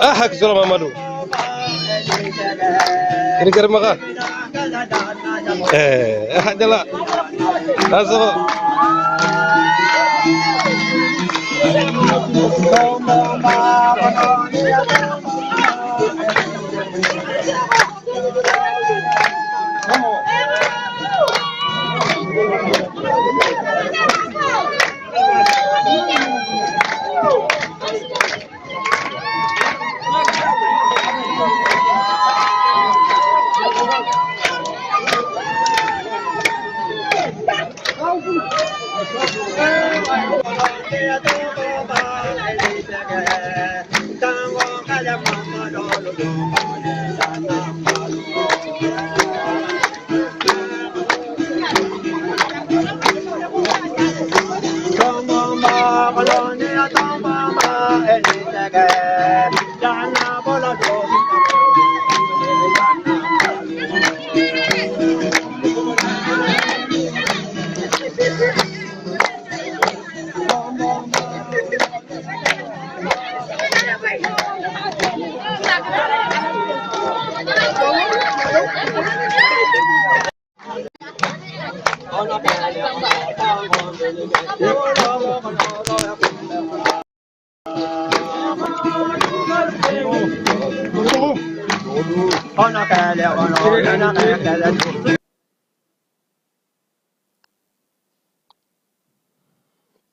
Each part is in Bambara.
Ah, hakisɔrɔ Mamadu. Kirikirimaga. Eh, jala. Asɔrɔ.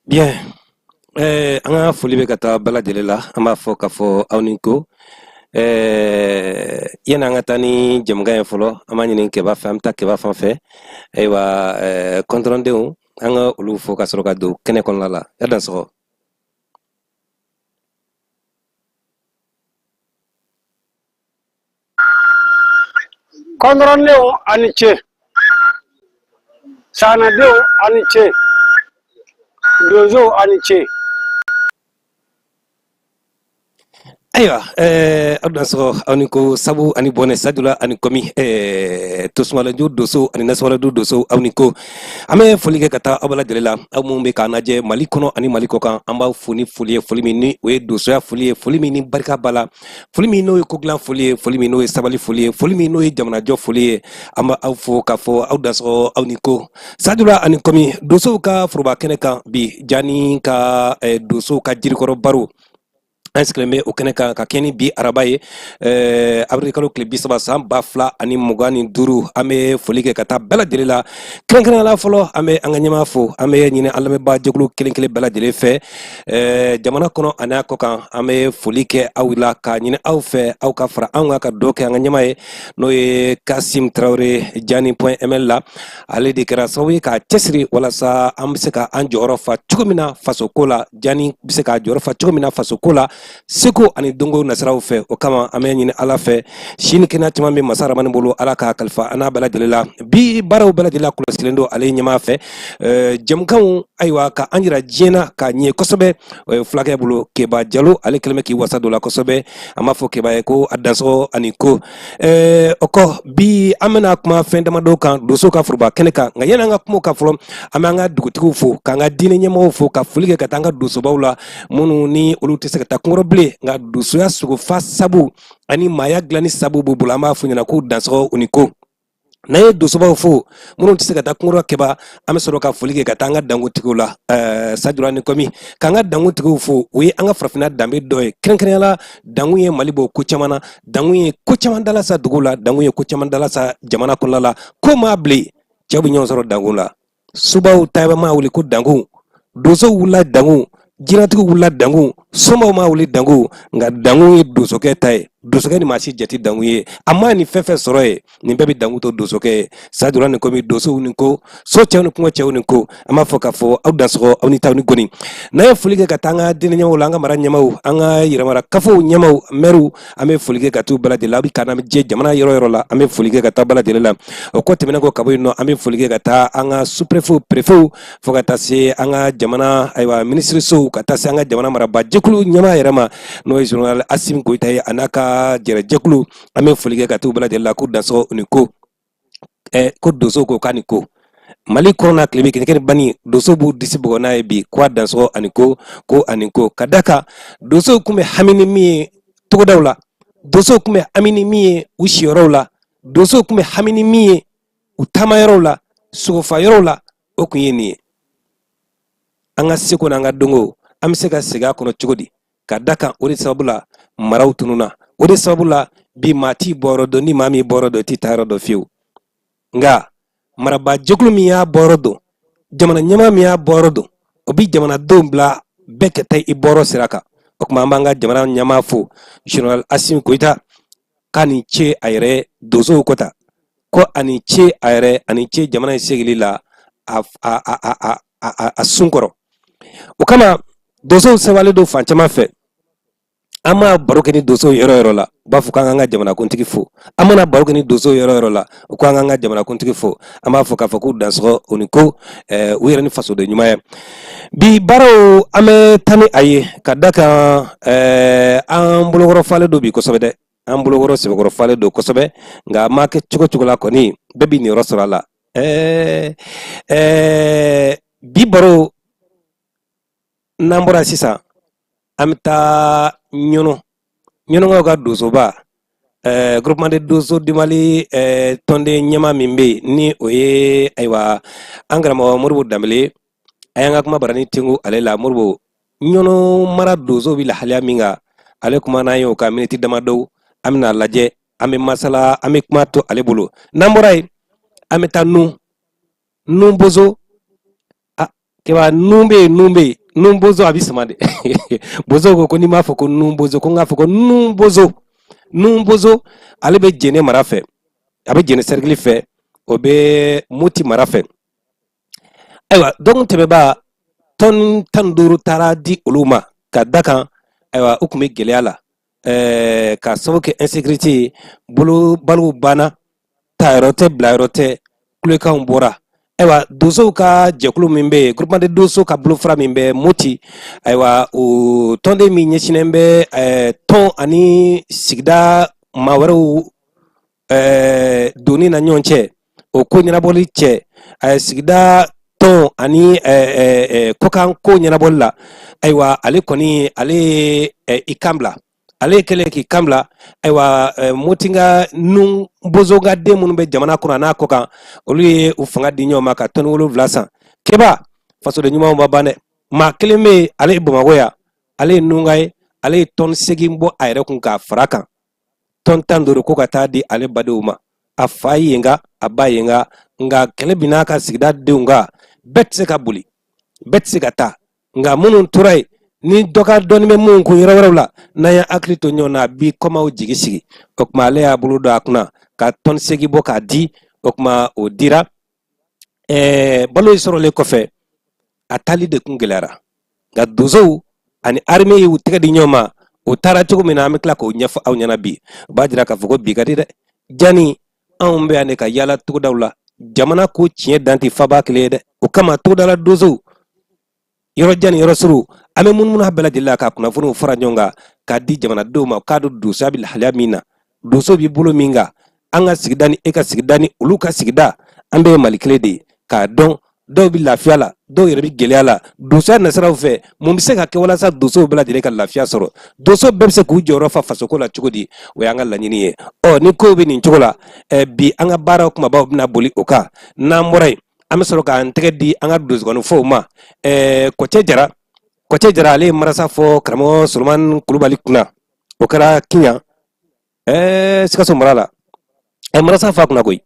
Bien. An ka foli bɛ ka taa bɛɛ lajɛlen la. An b'a fɔ k'a fɔ aw ni ko. Yani an ka taa ni jɛmukan ye fɔlɔ, an b'a ɲini Kɛba fɛ, an bɛ taa Kɛba fan fɛ. Ayiwa, kɔntɔrɔndenw, an ka olu fo ka sɔrɔ ka don kɛnɛ kɔnɔna la. E dansɔgɔ. Kɔntɔrɔndenw a ni ce, sanadenw a ni ce, donsow a ni ce. Ayiwa, aw dansɔgɔ, aw ni ko, sabu ani bɔnɛ, sadula ani kɔmi, tosumalaju donso ani nasɔrɔju donso, aw ni ko. An bɛ foli kɛ ka taa aw bɛɛ lajɛlen la, aw minnu bɛ k'an lajɛ Mali kɔnɔ ani Mali kɔ kan. An b'aw fo ni foli ye, foli min ni o ye donsoya foli ye, foli min ni barika b'a la, foli min n'o ye kodilan foli ye, foli min n'o ye sabali foli ye, foli min n'o ye jamanajɔ foli ye. An bɛ aw fo k'a fɔ aw dansɔgɔ, aw ni ko, sadula ani kɔmi. Donsow ka foroba kɛnɛ kan bi, Jani ka donsow ka jirikɔrɔ baro, an sigilen bɛ o kɛnɛ kan ka kɛ ni bi araba ye, avril kalo tile 30 san 2025. An bɛ foli kɛ ka taa bɛɛ lajɛlen la, kɛrɛnkɛrɛnnenya la fɔlɔ an bɛ an ka ɲɛmaa fo. An bɛ ɲini an lamɛnbaa jɛkulu kelen kelen bɛɛ lajɛlen fɛ, jamana kɔnɔ ani a kɔ kan. An bɛ foli kɛ aw la k'a ɲini aw fɛ, aw ka fara anw kan ka dɔ kɛ an ka ɲɛmaa ye, n'o ye Kasim Tarawele, Jani point ml la. Ale de kɛra sababu ye k'a cɛsiri walasa an bɛ se ka an jɔyɔrɔ fa cogo min na fasoko la, Jani bɛ se k'a jɔyɔrɔ fa cogo min na fasoko la, seko ani dɔnko nasiraw fɛ. O kama an bɛ ɲini Ala fɛ, si ni kɛnɛya caman bɛ masa Ramani bolo, Ala k'a kalifa an n'a bɛɛ lajɛlen la. Bi baaraw bɛɛ lajɛlen kɔlɔsilen don ale ɲɛmaa fɛ, jɛmukanw, ayiwa, ka an jira diɲɛ na k'a ɲɛ kosɛbɛ fulakɛ bolo, Keba Jalo. Ale kɛlen bɛ k'i wasa don la kosɛbɛ. An b'a fɔ Keba ye ko a dansɔgɔ ani ko. O kɔ, bi an bɛna kuma fɛn damadɔ kan donso ka foroba kɛnɛ kan. Nka yanni an ka kuma o kan fɔlɔ, an bɛ an ka dugutigiw fo, k'an ka diinɛ ɲɛmɔgɔw fo, ka foli kɛ ka taa an ka donsobaw la, minnu ni olu tɛ se ka taa kungɔrɔ bilen, nka donsoya sogofa sabu ani maaya dilanni sabu b'u bolo. An b'a f'u ɲɛna k'u dansɔgɔ u ni ko. N'an ye donsobaw fo, minnu tɛ se ka taa kungɔrɔ kɛba, an bɛ sɔrɔ ka foli kɛ ka taa an ka dankutigiw la, Sajura ni kɔmi, k'an ka dankutigiw fo. O ye an ka farafinna danbe dɔ ye. Kɛrɛnkɛrɛnnenya la, dankun ye Mali bɔ ko caman na, dankun ye ko caman dalasa dugu la, dankun ye ko caman dalasa jamana kɔnɔna la. Ko maa bilen, cɛw bɛ ɲɔgɔn sɔrɔ dankun la, sobaw ta maa wuli ko dankun, donsow wulila dankun, jinɛtigiw wulila dankun, somaw maa wuli dankun. Nka dankun ye donsokɛ ta ye. Donsokɛ ni maa si jate dangu ye, a ma nin fɛn fɛn sɔrɔ ye, nin bɛɛ bɛ dangu to donsokɛ ye. Sadura ni komi donsow ni ko, so cɛw ni kungo cɛw ni ko, an b'a fɔ k'a fɔ aw dansɔgɔ, aw ni taw ni goni. N'an ye foli kɛ ka taa an ka diinɛ ɲɛmaaw la, an ka mara ɲɛmaaw, an ka yɛrɛmara kafow ɲɛmaaw, mɛriw, an bɛ foli kɛ ka t'u bɛɛ lajɛlen la. Aw bɛ k'an jɛ jamana yɔrɔ yɔrɔ la, an bɛ foli kɛ ka taa bɛɛ lajɛlen la. O kɔ tɛmɛnen kɔ ka bɔ yen nɔ, an bɛ foli kɛ ka taa an ka sous-préfetw, préfetw, fo ka taa se an ka jamana, ayiwa, minisirisow, ka taa se an ka jamana marabaa jɛkulu ɲɛmaa yɛrɛ ma, n'o ye général Asimi Goyita ye, a n'a ka jɛrɛjɛkulu. An bɛ foli kɛ ka t'u bɛɛ lajɛlen la, k'u dansɔgɔ ni ko, ko donso ko k'a ni ko. Mali kɔnɔna tilebin kɛɲɛkɛ ni bani, donso b'u disi bugɔ n'a ye bi ko a dansɔgɔ ani ko, ko ani ko. Ka da kan, donsow tun bɛ hami ni min ye togodaw la, donsow tun bɛ hami ni min ye u siyɔrɔw la, donsow tun bɛ hami ni min ye u taamayɔrɔw la, sogofa yɔrɔw la, o tun ye nin ye: an ka seko n'an ka dɔnko, an bɛ se ka segin a kɔnɔ cogo di? Ka da kan, o de sababu la maraw tununna, o de sababu la bi maa t'i bɔyɔrɔ dɔn. Ni maa m'i bɔyɔrɔ dɔn, i t'i taayɔrɔ dɔn fiyewu. Nka marabaa jɛkulu min y'a bɔyɔrɔ dɔn, jamana ɲɛmaa min y'a bɔyɔrɔ dɔn, o bi jamanadenw bila bɛɛ ka taa i bɔyɔrɔ sira kan. O tuma, an b'an ka jamana ɲɛmaa fo, général Asimi Goyita, k'a ni ce a yɛrɛ donsow kɔta, ko a ni ce a yɛrɛ, a ni ce jamana in segili la a a a a a a sun kɔrɔ. O kama, donsow sɛbɛnlen don fan caman fɛ. An ma baro kɛ ni donsow yɔrɔ yɔrɔ la, u b'a fɔ k'an k'an ka jamanakuntigi fo. An mana baro kɛ ni donsow yɔrɔ yɔrɔ la, u ko an k'an ka jamanakuntigi fo. An b'a fɔ k'a fɔ k'u dansɔgɔ, u ni ko, u yɛrɛ ni fasoden ɲuman ye. Bi baaraw, an bɛ taa ni a ye, ka da kan an bolokɔrɔ falen don bi kosɛbɛ dɛ, an bolokɔrɔ sɛbɛkɔrɔ falen don kosɛbɛ. Nka an m'a kɛ cogo cogo la kɔni, bɛɛ b'i niyɔrɔ sɔrɔ a la. ɛɛ ɛɛ bi baro, n'an bɔra sisan, an bɛ taa Ɲɔnɔ, Ɲɔnɔkaw ka donsoba, groupement de donso du Mali, tɔnden ɲɛmaa min bɛ yen, ni o ye, ayiwa, an karamɔgɔ Modibo Danbele, a y'an ka kuma barani tengu ale la. Modibo, Ɲɔnɔ mara donso bɛ lahalaya min kan, ale kuma n'an ye o ka miniti damadɔ, an bɛna lajɛ, an bɛ masala, an bɛ kuma to ale bolo. N'an bɔra yen, an bɛ taa nun nun bozo. Ah, keba nun bɛ yen, nun bɛ yen, nun bozo a bɛ sama de. Bozo ko ko n'i m'a fɔ ko nun bozo, ko n k'a fɔ ko nun bozo. Nun bozo, ale bɛ Jɛnɛ mara fɛ, a bɛ Jɛnɛ sɛrikili fɛ, o bɛ Moti mara fɛ. Ayiwa, dɔgɔkun tɛmɛba, tɔni 15 taara di olu ma, ka da kan, ayiwa, u tun bɛ gɛlɛya la, ka sababu kɛ insécurité ye, bolo balow banna, tayɔrɔ tɛ, bilayɔrɔ tɛ, kulekanw bɔra. Ayiwa, donsow ka jɛkulu min bɛ yen, groupement de donso ka bolofara min bɛ Moti, ayiwa, o tɔnden min ɲɛsinnen bɛ tɔn ani sigida maa wɛrɛw donni na ɲɔgɔn cɛ, o ko ɲɛnabɔli cɛ, sigida tɔn ani kɔkan ko ɲɛnabɔli la, ayiwa, ale kɔni, ale ye i kan bila. Ale kɛlen k'i kan bila, ayiwa, Motinka nun bozo ka den minnu bɛ jamana kɔnɔ a n'a kɔ kan, olu ye u fanga di ɲɔgɔn ma ka tɔni 7 san. Keba, fasoden ɲumanw ma ban dɛ. Maa kelen bɛ yen, ale ye Bamakɔ yan, ale ye nunga ye, ale ye tɔni 8 bɔ a yɛrɛ kun k'a fara kan, tɔn 15, ko ka taa di ale badenw ma. A fa yenka, a ba yenka, nka kɛlɛ bɛ n'a ka sigida denw kan. Bɛɛ tɛ se ka boli, bɛɛ tɛ se ka taa, nka minnu tora yen, ni dɔ ka dɔnni bɛ minnu kun yɔrɔ wɛrɛw la, n'an ye hakili to ɲɔgɔn na, a bi kɔmaw jigi sigi. O tuma, ale y'a bolo don a kunna ka tɔni 8 bɔ k'a di. O tuma, o dira. Balo sɔrɔlen kɔfɛ, a taali de kun gɛlɛyara, nka donsow ani armée y'u tɛgɛ di ɲɔgɔn ma. O taara cogo min na, an bɛ tila k'o ɲɛfɔ aw ɲɛna bi. O b'a jira k'a fɔ ko bi ka di dɛ. Jani anw bɛ yan de ka yaala togodaw la, jamana ko tiɲɛ dan tɛ faba kelen ye dɛ. O kama, togodala donsow, yɔrɔ jan ni yɔrɔ surun, an bɛ munumunu a bɛɛ lajɛlen la ka kunnafoniw fara ɲɔgɔn kan k'a di jamanadenw ma, k'a dɔn donsoya bɛ lahalaya min na, donso b'i bolo min kan, an ka sigida ni e ka sigida ni olu ka sigida, an bɛɛ ye Mali kelen de ye. K'a dɔn dɔw bɛ lafiya la, dɔw yɛrɛ bɛ gɛlɛya la donsoya nasiraw fɛ. Mun bɛ se ka kɛ walasa donsow bɛɛ lajɛlen ka lafiya sɔrɔ? Donso bɛɛ bɛ se k'u jɔyɔrɔ fa fasoko la cogo di? O y'an ka laɲini ye. Ɔ, ni kow bɛ nin cogo la, bi an ka baaraw kumabaw bɛna boli o kan. N'an bɔra yen, an bɛ sɔrɔ k'an tɛgɛ di an ka donsokɔnifɔw ma. Kɔcɛ Jara, Kɔcɛ Jara, ale ye marasa fɔ karamɔgɔ Solomani Kulubali kunna. O kɛra Kiɲan, Sikaso mara la. Ɛ, marasa fa kunna koyi.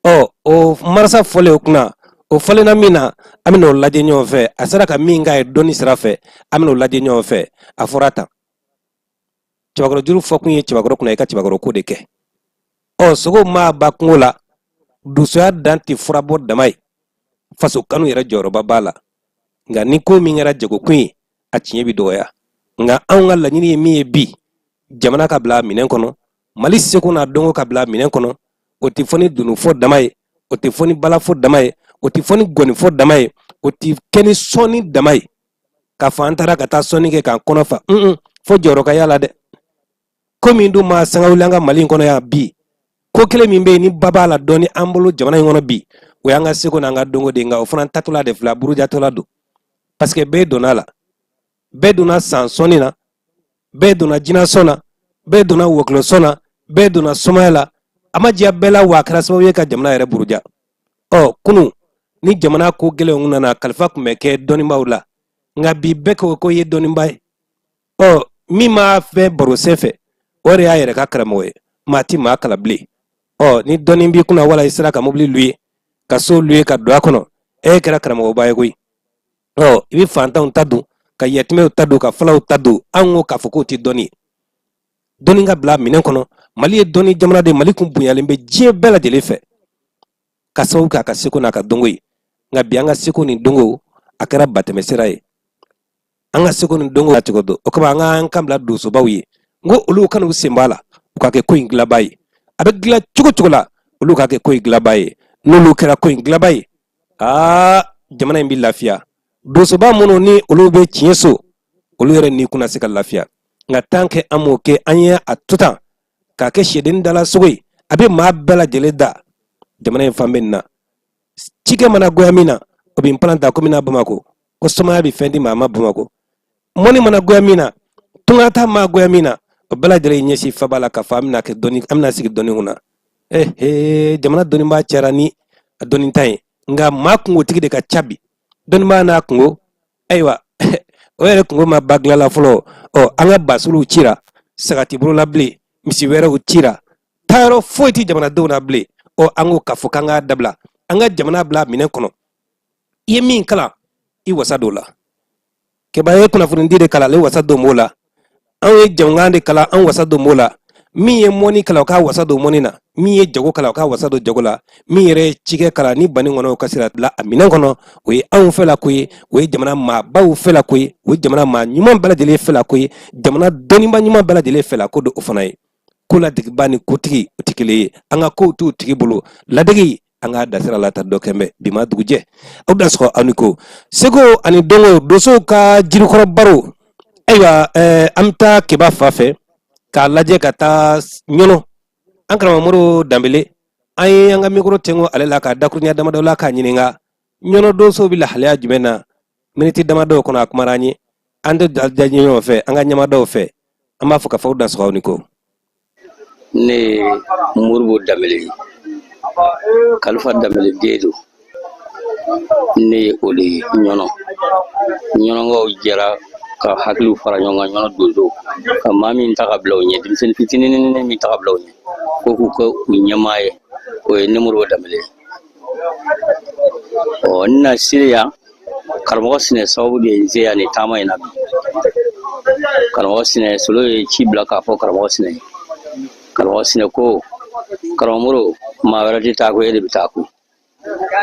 Ɔ, o marasa fɔlen o kunna, o falenna min na, an bɛna o lajɛ ɲɔgɔn fɛ. A sera ka min k'a ye dɔnni sira fɛ, an bɛna o lajɛ ɲɔgɔn fɛ. A fɔra tan. Cɛbakɔrɔ juru fɔkun ye cɛbakɔrɔ kunna i ka cɛbakɔrɔ ko de kɛ. Ɔ, sogo maa ba kungo la, donsoya dan tɛ furabɔ dama ye, faso kanu yɛrɛ jɔyɔrɔba b'a la. Nka ni ko min kɛra jagokun ye, a tiɲɛ bɛ dɔgɔya. Nka anw ka laɲini ye min ye bi, jamana ka bila minɛn kɔnɔ, Mali seko n'a dɔnko ka bila minɛn kɔnɔ. O tɛ fɔ ni dununfɔ dama ye, o tɛ fɔ ni balafɔ dama ye, o tɛ fɔ ni gɔnifɔ dama ye, o tɛ kɛ ni sɔnni dama ye, k'a fɔ an taara ka taa sɔnni kɛ k'an kɔnɔ fa. Fo jɔyɔrɔ ka y'a la dɛ. Ko min dun ma sanga wuli an ka Mali in kɔnɔ yan bi, ko kelen min bɛ yen ni ba b'a la dɔɔni an bolo jamana in kɔnɔ bi, o y'an ka seko n'an ka dɔnko de ye. Nka o fana tatɔla de filɛ, burujatɔla don, parce que bɛɛ donna a la, bɛɛ donna san sɔnni na, bɛɛ donna jinasɔn na, bɛɛ donna wɔkulɔsɔn na, bɛɛ donna somaya la. A ma diya bɛɛ la, wa a kɛra sababu ye ka jamana yɛrɛ buruja. Ɔ, kunu ni jamana ko gɛlɛnw nana, kalifa tun bɛ kɛ dɔnnibaaw la. Nka bi, bɛɛ ko ko i ye dɔnnibaa ye. Ɔ, min m'a fɛ baro sen fɛ, o de y'a yɛrɛ ka karamɔgɔ ye. Maa ti maa kalan bilen. Ɔ, ni dɔnni b'i kunna, wala i sera ka mobili luye, ka so luye, ka don a kɔnɔ, e kɛra karamɔgɔba ye koyi. Ɔ, i bɛ fantanw ta dun, ka yatimɛw ta dun, ka falaw ta dun. An ko k'a fɔ k'o tɛ dɔnni ye. Dɔnni ka bila minɛn kɔnɔ. Mali ye dɔnni jamana de ye. Mali kun bonyalen bɛ diɲɛ bɛɛ lajɛlen fɛ ka sababu k'a ka seko n'a ka dɔnko ye. Nka bi, an ka seko ni dɔnko, a kɛra batɛmɛsira ye. An ka seko ni dɔnko la cogo don o kama, an ka an kan bila donsobaw ye. N ko olu kan'u sen bɔ a la, u ka kɛ ko in dilaba ye. A bɛ dilan cogo cogo la, olu ka kɛ ko in dilaba ye. N'olu kɛra ko in dilaba ye, aa, jamana in bɛ lafiya. Donsoba minnu ni olu bɛ tiɲɛ so, olu yɛrɛ ni kunna se ka lafiya. Nka tant que an m'o kɛ, an ye a to tan k'a kɛ sɛden dala sogo ye, a bɛ maa bɛɛ lajɛlen da. Jamana in fan bɛ nin na, cikɛ mana goya min na, o bɛ palan ta komi n'a Bamakɔ ko somaya bɛ fɛn di maa ma Bamakɔ. Mɔni mana goya min na, tungata ma goya min na, o bɛɛ lajɛlen ɲɛsin faba la k'a fɔ an bɛna kɛ dɔnni, an bɛna sigi dɔnni kunna. Ee, jamana dɔnnibaa cayara ni a dɔnnintan ye, nka maa kungotigi de ka ca bi. Dɔnnibaa n'a kungo, ayiwa, o yɛrɛ kungo ma ba dilan la fɔlɔ. Ɔ, an ka basuluw cira, saga t'i bolo la bilen, misi wɛrɛw cira, taayɔrɔ foyi tɛ jamanadenw na bilen. Ɔ, an ko k'a fɔ k'an k'a dabila, an ka jamana bila minɛn kɔnɔ. I ye min kalan, i wasa don la. Kɛba ye kunnafonidi de kalan, ale wasa don b'o la. Anw ye jamukan de kalan, an wasa don b'o la. Min ye mɔni kalan, o k'a wasa don mɔni na. Min ye jago kalan, o k'a wasa don jago la. Min yɛrɛ ye cikɛ kalan ni bani kɔnɔ, o ka sira bila a minɛn kɔnɔ. O ye anw fɛla ko ye, o ye jamana maabaw fɛla ko ye, o ye jamana maa ɲuman bɛɛ lajɛlen fɛla ko ye, jamana dɔnnibaa ɲuman bɛɛ lajɛlen fɛla ko don. O fana ye ko ladegeba ni kotigi, o tɛ kelen ye. An ka kow t'u tigi bolo. Ladege, an k'a dasira la ta dɔ kɛn bɛ bi ma dugujɛ. Aw da sɔgɔ, aw ni ko seko ani dɔnko, donsow ka jirikɔrɔ baro. Ayiwa, an bɛ taa Keba fa fɛ k'a lajɛ ka taa Ɲɔnɔ. An karamɔgɔ Modibo Danbele, an ye an ka mikoro tengo ale la ka dakuruɲa damadɔ la k'a ɲininka Ɲɔnɔ donsow bɛ lahalaya jumɛn na. Miniti damadɔw kɔnɔ, a kumara an ye. An tɛ da ɲɔgɔn fɛ, an ka ɲɛmadaw fɛ. An b'a fɔ ka fɔ aw da sɔgɔ, aw ni ko. Ne ye Modibo Danbele ye, Kalifa Danbele den don. Ne ye o de ye Ɲɔnɔ. Ɲɔnɔkaw jɛra ka hakiliw fara ɲɔgɔn kan, Ɲɔnɔ donso, ka maa min ta ka bila u ɲɛ, denmisɛnnin fitinin min ta ka bila u ɲɛ ko k'u kɛ u ɲɛmaa ye, o ye ne Modibo Danbele ye. Ɔ, n na sire yan, karamɔgɔ Sinɛ sababu de ye n se yan nin taama in na bi. Karamɔgɔ Sinɛ Solo ye ci bila k'a fɔ karamɔgɔ Sinɛ ye. Karamɔgɔ Sinɛ ko, karamɔgɔ Modibo, maa wɛrɛ tɛ taa ko, e de bɛ taa ko.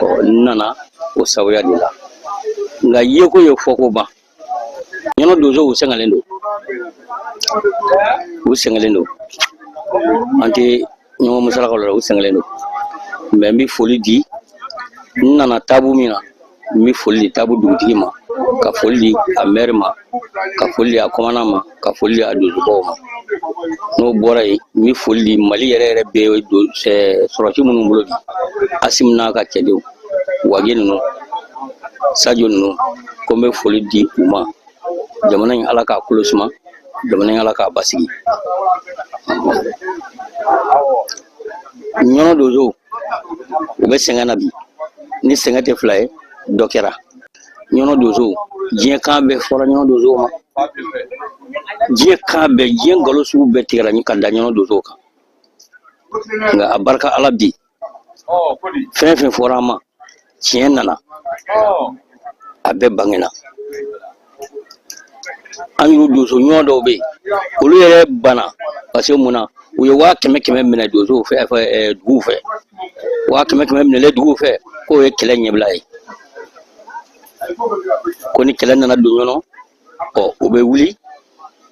Ɔ, n nana o sababuya de la. Nka yeko ye fɔko ban. Ɲɔnɔ donsow, u sɛgɛnlen don, u sɛgɛnlen don. An tɛ ɲɔgɔn musalakaw la, u sɛgɛnlen don. Mais n bɛ foli di, n nana taabu min na, n bɛ foli di taabu dugutigi ma, ka foli di a mɛri ma, ka foli di a kɔmana ma, ka foli di a donsobaw ma. N'o bɔra yen, n bɛ foli di Mali yɛrɛ yɛrɛ bɛɛ sɔrɔsi minnu bolo bi, Asimi n'a ka cɛdenw, Wage ninnu, Sajo ninnu, ko n bɛ foli di u ma. Jamana in, Ala k'a kolo suma. Jamana in, Ala k'a basigi. Ɲɔnɔ donsow, u bɛ sɛgɛn na bi. Ni sɛgɛn tɛ fila ye, dɔ kɛra Ɲɔnɔ donsow. Diɲɛ kan bɛɛ fɔra Ɲɔnɔ donsow ma. Diɲɛ kan bɛɛ, diɲɛ nkalon sugu bɛɛ tigɛra ka da Ɲɔnɔ donsow kan. Nka a barika Ala, bi fɛn fɛn fɔra an ma, tiɲɛ nana, a bɛɛ bangena. An y'u donso ɲɔgɔn dɔw bɛ yen, olu yɛrɛ banna, parce que mun na? U ye 100 000 100 minɛ donsow fɛ, duguw fɛ. 100 000 100 minɛlen duguw fɛ, k'o ye kɛlɛ ɲɛbila ye, ko ni kɛlɛ nana don ɲɔgɔn, ɔ u bɛ wuli,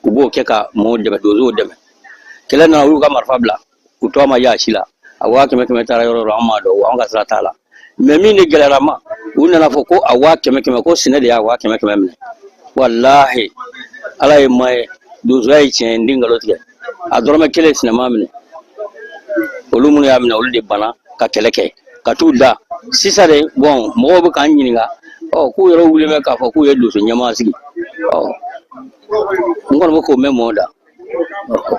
u b'o kɛ ka mɔgɔw dɛmɛ, donsow dɛmɛ. Kɛlɛ nana, u y'u ka marifa bila, u tɔgɔ ma y'a si la. A 100 000 100 taara yɔrɔ o yɔrɔ, an m'a dɔn, an ka sira t'a la. Mais min de gɛlɛyara ma, u nana fɔ ko a 100 000 100, ko sinɛ de y'a 100 000 100 minɛ. Walahi, Ala ye maa ye, donsoya ye tiɲɛ ye, n den nkalon tigɛ, a dɔrɔmɛ kelen sinɛ m'a minɛ. Olu minnu y'a minɛ, olu de banna ka kɛlɛ kɛ ka t'u da. Sisan de, bon, mɔgɔw bɛ k'an ɲininka, ɔ k'u yɛrɛ wulilen bɛ k'a fɔ k'u ye donso ɲɛmaa sigi. Ɔ n kɔni bɛ k'o mɛn mɔɔ da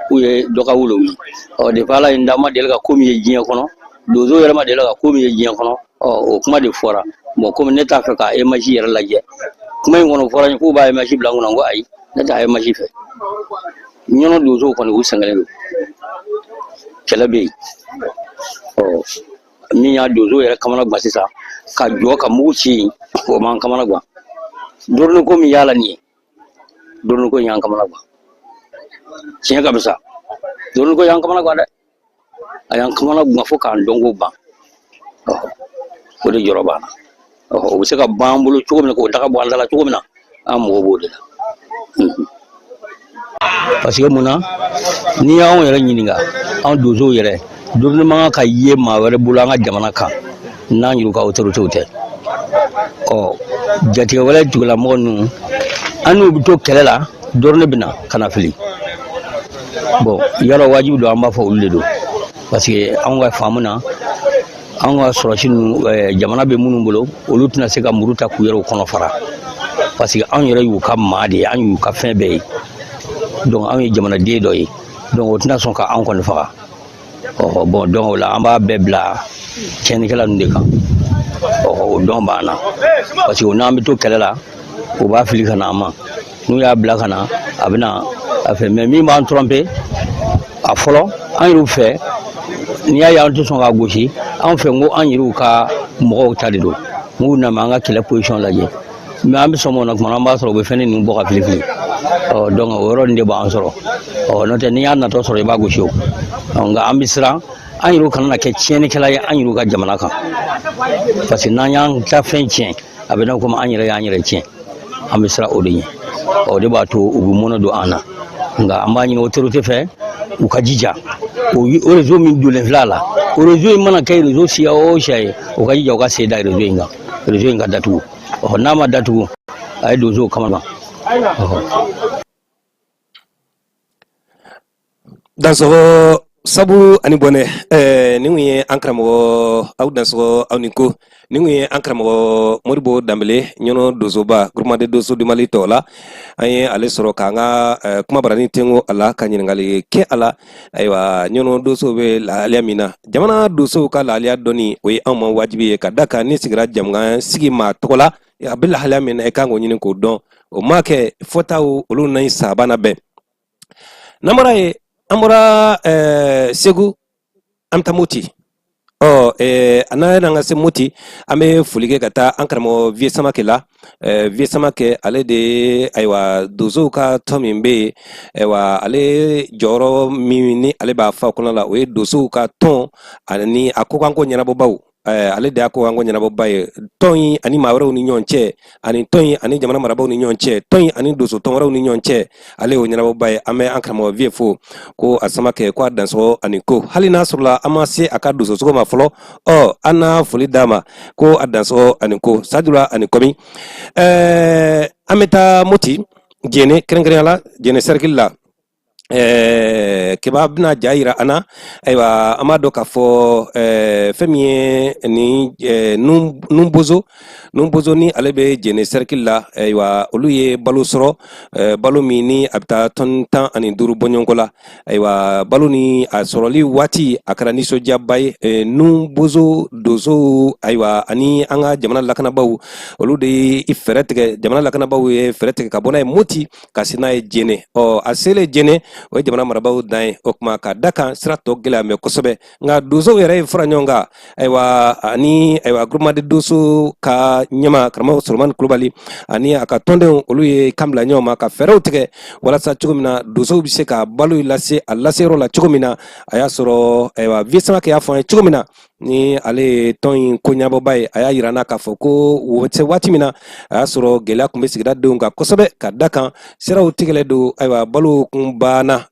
k'u ye dɔ ka wolo wuli. Ɔ depuis Ala ye n da, ma deli ka ko min ye diɲɛ kɔnɔ, donso yɛrɛ ma deli ka ko min ye diɲɛ kɔnɔ. Ɔ o kuma de fɔra. Bon, komi ne t'a fɛ ka image yɛrɛ lajɛ, kuma in kɔnɔ fɔra n ye k'u b'a image bila n kunna, n ko ayi, ne t'a image fɛ. Ɲɔnɔ donsow kɔni, u sɛgɛnnen don, kɛlɛ bɛ yen. Ɔ min y'a donso yɛrɛ kamana gan sisan, ka jɔ ka mugu ci yen, o m'an kamana gan. Drone ko min y'a la nin ye, drone ko in y'an kamana gan. Tiɲɛ ka fisa, drone ko y'an kamana gan dɛ, a y'an kamana gan fo k'an dɔnko ban. O de jɔrɔ b'an na. O bɛ se ka ban an bolo cogo min na, k'o daga bɔ an da la cogo min na, an mago b'o de la. Parce que mun na, n'i y'anw yɛrɛ ɲininka, anw donsow yɛrɛ, drone man kan ka ye maa wɛrɛ bolo an ka jamana kan n'an yɛrɛ ka autorités tɛ. Ɔ jatigɛwale tigilamɔgɔ ninnu, an n'u bɛ to kɛlɛ la, drone bɛ na ka na fili. Bon, yɔrɔ wajibi don, an b'a fɔ olu de don, parce que anw ka faamu na, anw ka sɔrɔsi ninnu, jamana bɛ minnu bolo, olu tɛna se ka muru ta k'u yɛrɛw kɔnɔ fara, parce que anw yɛrɛ y'u ka maa de ye, an y'u ka fɛn bɛɛ ye. Donc anw ye jamanaden dɔ ye, donc o tɛna sɔn ka anw kɔni faga. Ɔ bon, donc o la an b'a bɛɛ bila tiɲɛnikɛla ninnu de kan. Ɔ o dɔn b'an na, parce que o n'an bɛ to kɛlɛ la, u b'a fili ka na an ma. N'u y'a bila ka na, a bɛ na a fɛ. Mais min b'an tromper a fɔlɔ, an yɛrɛw fɛ, n'i y'a ye an tɛ sɔn k'a gosi, anw fɛ, n ko an yɛrɛw ka mɔgɔw ta de don. N'u nana an ka kɛlɛ position lajɛ, mais an bɛ sɔn o na tuma, an b'a sɔrɔ u bɛ fɛn ninnu bɔ ka fili fili. Ɔ donc o yɔrɔ nin de b'an sɔrɔ. Ɔ n'o tɛ, n'i y'a natɔ sɔrɔ, i b'a gosi. O nka an bɛ siran an yɛrɛw kana na kɛ tiɲɛnikɛla ye an yɛrɛw ka jamana kan, parce que n'an y'an ta fɛn tiɲɛ, a bɛ n'a komi an yɛrɛ y'an yɛrɛ tiɲɛ. An bɛ siran o de ɲɛ. O de b'a to u bɛ mɔnɛ don an na. Nka an b'a ɲini autorité fɛ, u ka jija, o réseau min donnen filɛ a la, o réseau in mana kɛ réseau siya o siya ye, u ka jija u ka sen da réseau in kan, réseau in ka datugu. Ɔ n'a ma datugu, a ye donsow kama. Dansɔgɔ, sabu ani bɔnɛ. Nin kun ye an karamɔgɔ, aw dansɔgɔ, aw ni ko. Nin kun ye an karamɔgɔ Modibo Danbele, Ɲɔnɔ donsoba, Groupement de Donso du Mali tɔgɔ la. An ye ale sɔrɔ k'an ka kuma barani tengo a la, ka ɲininkali kɛ a la. Ayiwa, Ɲɔnɔ donsow bɛ lahaliya min na, jamana donsow ka lahaliya dɔnni, o ye anw ma wajibi ye, ka da kan ni sigira jamukan sigi maa tɔgɔ la, a bɛ lahaliya min na, i kan k'o ɲini k'o dɔn. O ma kɛ fɔtaw olu na saba na bɛn. N'an bɔra yen, an bɔra Segu, an bɛ taa Moti. Ɔ n'an yɛrɛ ka se Moti, an bɛ foli kɛ ka taa an karamɔgɔ Vieux Samakɛ la. Vieux Samakɛ, ale de ye, ayiwa, donsow ka tɔn min bɛ yen, ayiwa, ale jɔyɔrɔ min ni ale b'a fa kɔnɔ la, o ye donsow ka tɔn ani a kokanko ɲɛnabɔbaw. Ale de y'a kokanko ɲɛnabɔba ye tɔn in ani maa wɛrɛw ni ɲɔgɔn cɛ, ani tɔn in ani jamana marabaaw ni ɲɔgɔn cɛ, tɔn in ani donso tɔn wɛrɛw ni ɲɔgɔn cɛ. Ale y'o ɲɛnabɔba ye. An bɛ an karamɔgɔ Vieux fo ko a Samakɛ, ko a dansɔgɔ ani ko, hali n'a sɔrɔla an ma se a ka donsosogo ma fɔlɔ. Ɔ an na foli d'a ma ko a dansɔgɔ ani ko Sadula ani kɔmi. An bɛ taa Moti Jɛnɛ, kɛrɛnkɛrɛnya la Jɛnɛ cercle la. Keba bɛna ja yira an na. Ayiwa, an b'a dɔn k'a fɔ fɛn min ye nin Nunbozo, Nunbozo ni ale bɛ Jɛnɛ cercle la. Ayiwa, olu ye balo sɔrɔ, balo min ni a bɛ taa tɔni 15 bɔɲɔgɔnko la. Ayiwa, balo ni a sɔrɔli waati, a kɛra nisɔndiyaba ye Nunbozo donsow, ayiwa, ani an ka jamana lakanabaaw. Olu de ye fɛɛrɛ tigɛ, jamana lakanabaaw ye fɛɛrɛ tigɛ ka bɔ n'a ye Moti ka se n'a ye Jɛnɛ. Ɔ a selen Jɛnɛ O ye jamana marabaaw dan ye. O tuma ka da kan sira tɔ gɛlɛya mɛ kosɛbɛ, nka donsow yɛrɛ ye fara ɲɔgɔn kan, ayiwa, ani ayiwa groupement de donso ka ɲɛmaa karamɔgɔ Solomani Kulubali ani a ka tɔndenw, olu ye kan bila ɲɔgɔn ma ka fɛɛrɛw tigɛ walasa cogo min na donsow bɛ se ka balo lase a laseyɔrɔ la cogo min na. A y'a sɔrɔ ayiwa vieux Samakɛ y'a fɔ an ye cogo min na, ni ale ye tɔn in ko ɲɛnabɔba ye, a y'a yira n na k'a fɔ ko o se waati min na, a y'a sɔrɔ gɛlɛya tun bɛ sigida denw kan kosɛbɛ, ka da kan siraw tigɛlen don. Ayiwa, balo kun banna,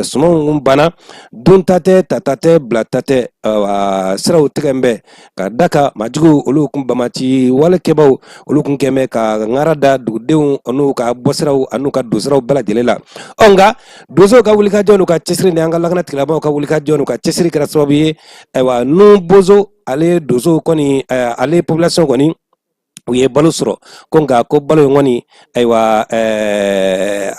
sumanw kun banna, dunta tɛ, tata tɛ, bilata tɛ. Ayiwa, siraw tigɛlen bɛ, ka da kan majugu olu kun bamaci walekɛbaw, olu kun kɛn bɛ ka ŋara da dugudenw n'u ka bɔsiraw an'u ka donsiraw bɛɛ lajɛlen la. Ɔ nka donsow ka wulikajɔ n'u ka cɛsiri ni an ka lakana tigilamaaw ka wulikajɔ n'u ka cɛsiri kɛra sababu ye, ayiwa, nun bozo ale donsow kɔni, ale population kɔni, u ye balo sɔrɔ. Ko nka ko balo in kɔni, ayiwa,